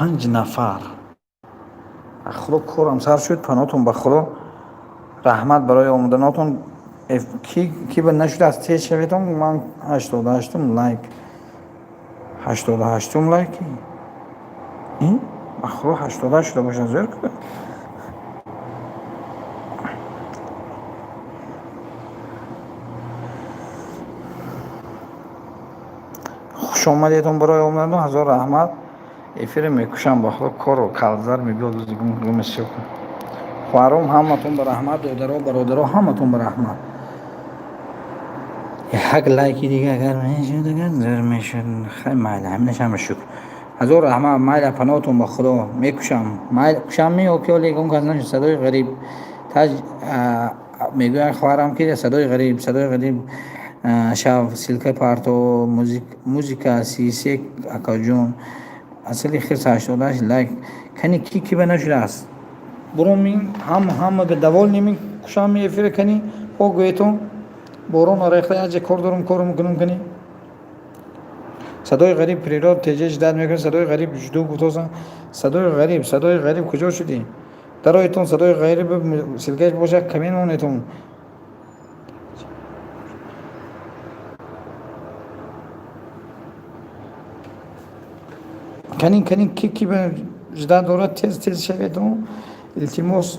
5 нафар. Ба Худо, корам сар шуд. Панотон ба Худо, раҳмат барои омаданотон. Ки ба нашудааст, тез шаветон. Ман 88-ум лайк, 88-ум лайк. Ба Худо, 88 шуда бошад, зӯр куда. Хуш омадедон барои омаданатон, ҳазор раҳмат. Эфира мекушам, ба Худо, корро калзар мебиёд. Хоҳаром, ҳаматон ба раҳмат, додаро, бародаро, ҳаматон ба раҳмат. Як лайки дига агар мешуд, агар зӯр мешуд. Хай, майла, ҳаминаш ҳама шукр. Ҳазор раҳмат, майла, паноҳтон ба Худо, мекушам. Майла, кушам ми ё ки ҳоле ягон кас нашуд. Садои ғариб таҷ мегӯяд хоҳарам, ки садои ғариб, садои ғариб шав, ссылка парто, музика 33, акаҷон. Асали хирс, 88 лайк. Кани, ки ки ба нашудааст? Буром, ҳама ба довольный ми, кушам эфира. Кани, ҳо, гӯетон. Борон орехта, яҷа кор дорум, кор мекунам. Кани, садои ғариб, природ теҷа ждать мекунад. Садои ғариб, жду, гуфтосам. Садои ғариб, садои ғариб, куҷо шудӣ? Дароитон, садои ғариб, ссылка ш бошад, камин монетон. Кани, кани, ки ки ба ждать дорад, тез тез шаветон, илтимос.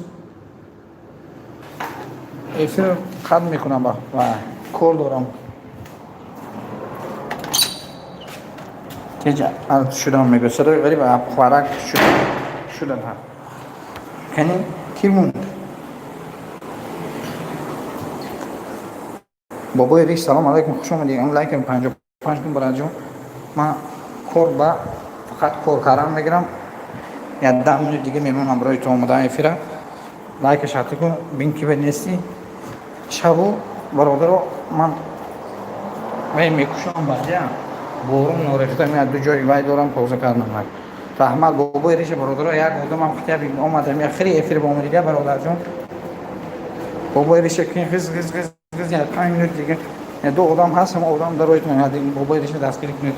Эфир қатъ мекунам ва кор дорам. Теҷ шудам, мегӯяд садои ғариб, хоҳарак шудам. Кани, ки монд? Бобои риш, салом алайкум, хуш омадӣ. Лайкам 55 кун, бараҷон. Ман кор ба фақат кор кардан мегирам, як 10 минут дига мемонам. Барои ту омадан эфира лайка шарти кун, бин ки ба нести шаву. Бародаро, ман вай мекушам, баъдя борон норехта меяд, ду ҷои вай дорам тоза кардам. Раҳмат, бобои реша. Бародаро, як одамам хитя омадам, хири эфир ба омадига. Бародарҷон, бобои реша, кин, ғиз ғиз ғиз ғиз, як 5 минут дига ду одам ҳаст, ҳама одам дароитон, бобои реша дастгирӣ кунед.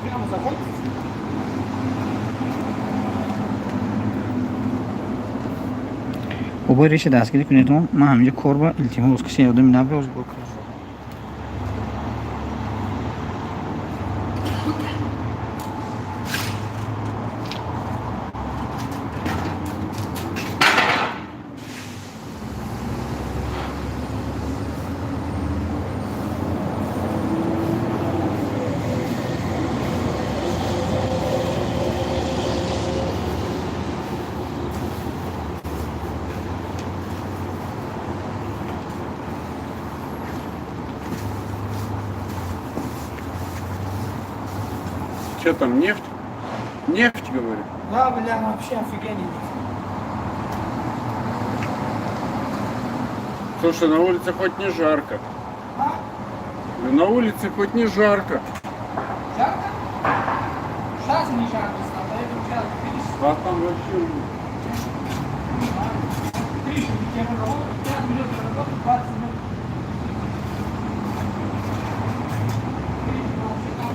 Прямо заходите. Бобои реша дастгирӣ кунед. Ман ҳаминҷо кор ба, илтимос, касе одами набиёз. Что там, нефть? Нефть, говорю. Да, бля, вообще офигенный. Слушай, на улице хоть не жарко. А? На улице хоть не жарко. Жарко? Сейчас не жарко стало, поэтому сейчас, видишь, А там вообще. Видишь, я работаю, 5 минут работаю, 20 минут. Видишь, вообще там.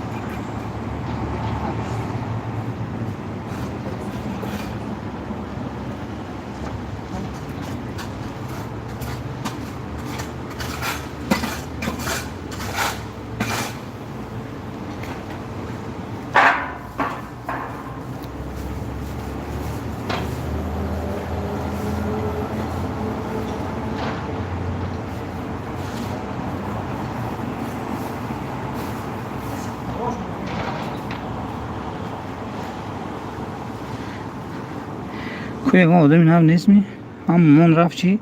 Ку, ягон одами нав нестми? Ҳамамон рафт, чӣ?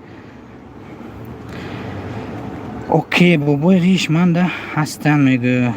Ки бобои риш манда ҳастам, мегӯ.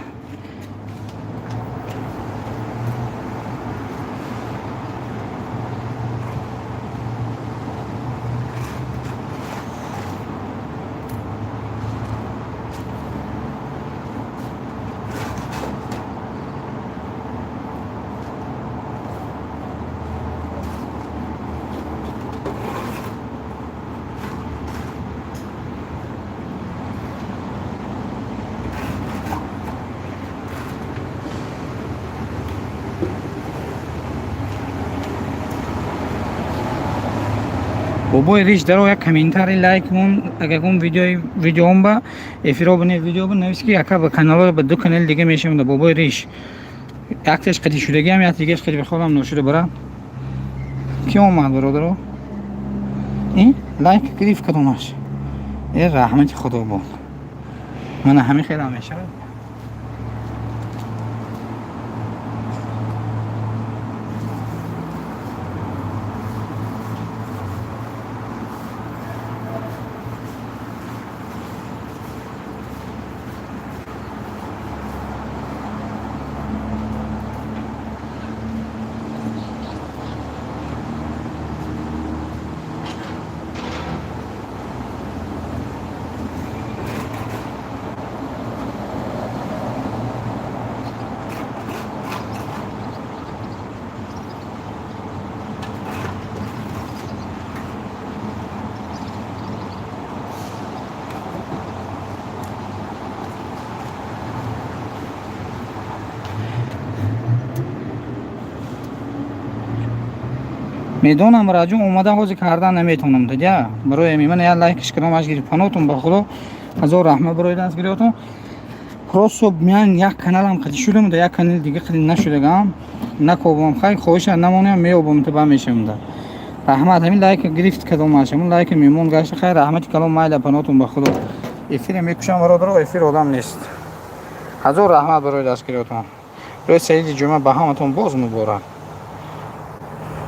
Бобои риш, даро, як комментарий, лайк мон. Агар видеои видеом ба эфиро бне, видео ба навис, ки яка ба канало, ба ду канали дига мешавам. Да, бобои риш, якташ қати шудагиам, як дигаш қати бихолам ношуда. Бара ки омад, бародаро? Ин лайк гирифт кадомаш? Э, раҳмати худо бод. Мана ҳамин хелам мешавад. Медонам, раҷум омада, ҳозир кардан наметавонам дадя. Барои ами ман як лайкиш кардам, аш гирифт. Панотон ба худо, ҳазор раҳмат барои дастгириётон. Просто ман як каналам қати шудам, да як канали дига қати нашудагам, накобам. Хай, хоҳиша намонам, меёбам, та ба мешавам. Да, раҳмат. Ҳамин лайк гирифт кадомаш, ҳамин лайк мемон гашта. Хай, раҳмати калом, майла, панотон ба худо. Эфире мекушам, бародаро, эфир одам нест. Ҳазор раҳмат барои дастгириётон. Рӯзи саиди ҷумъа ба ҳаматон боз муборак.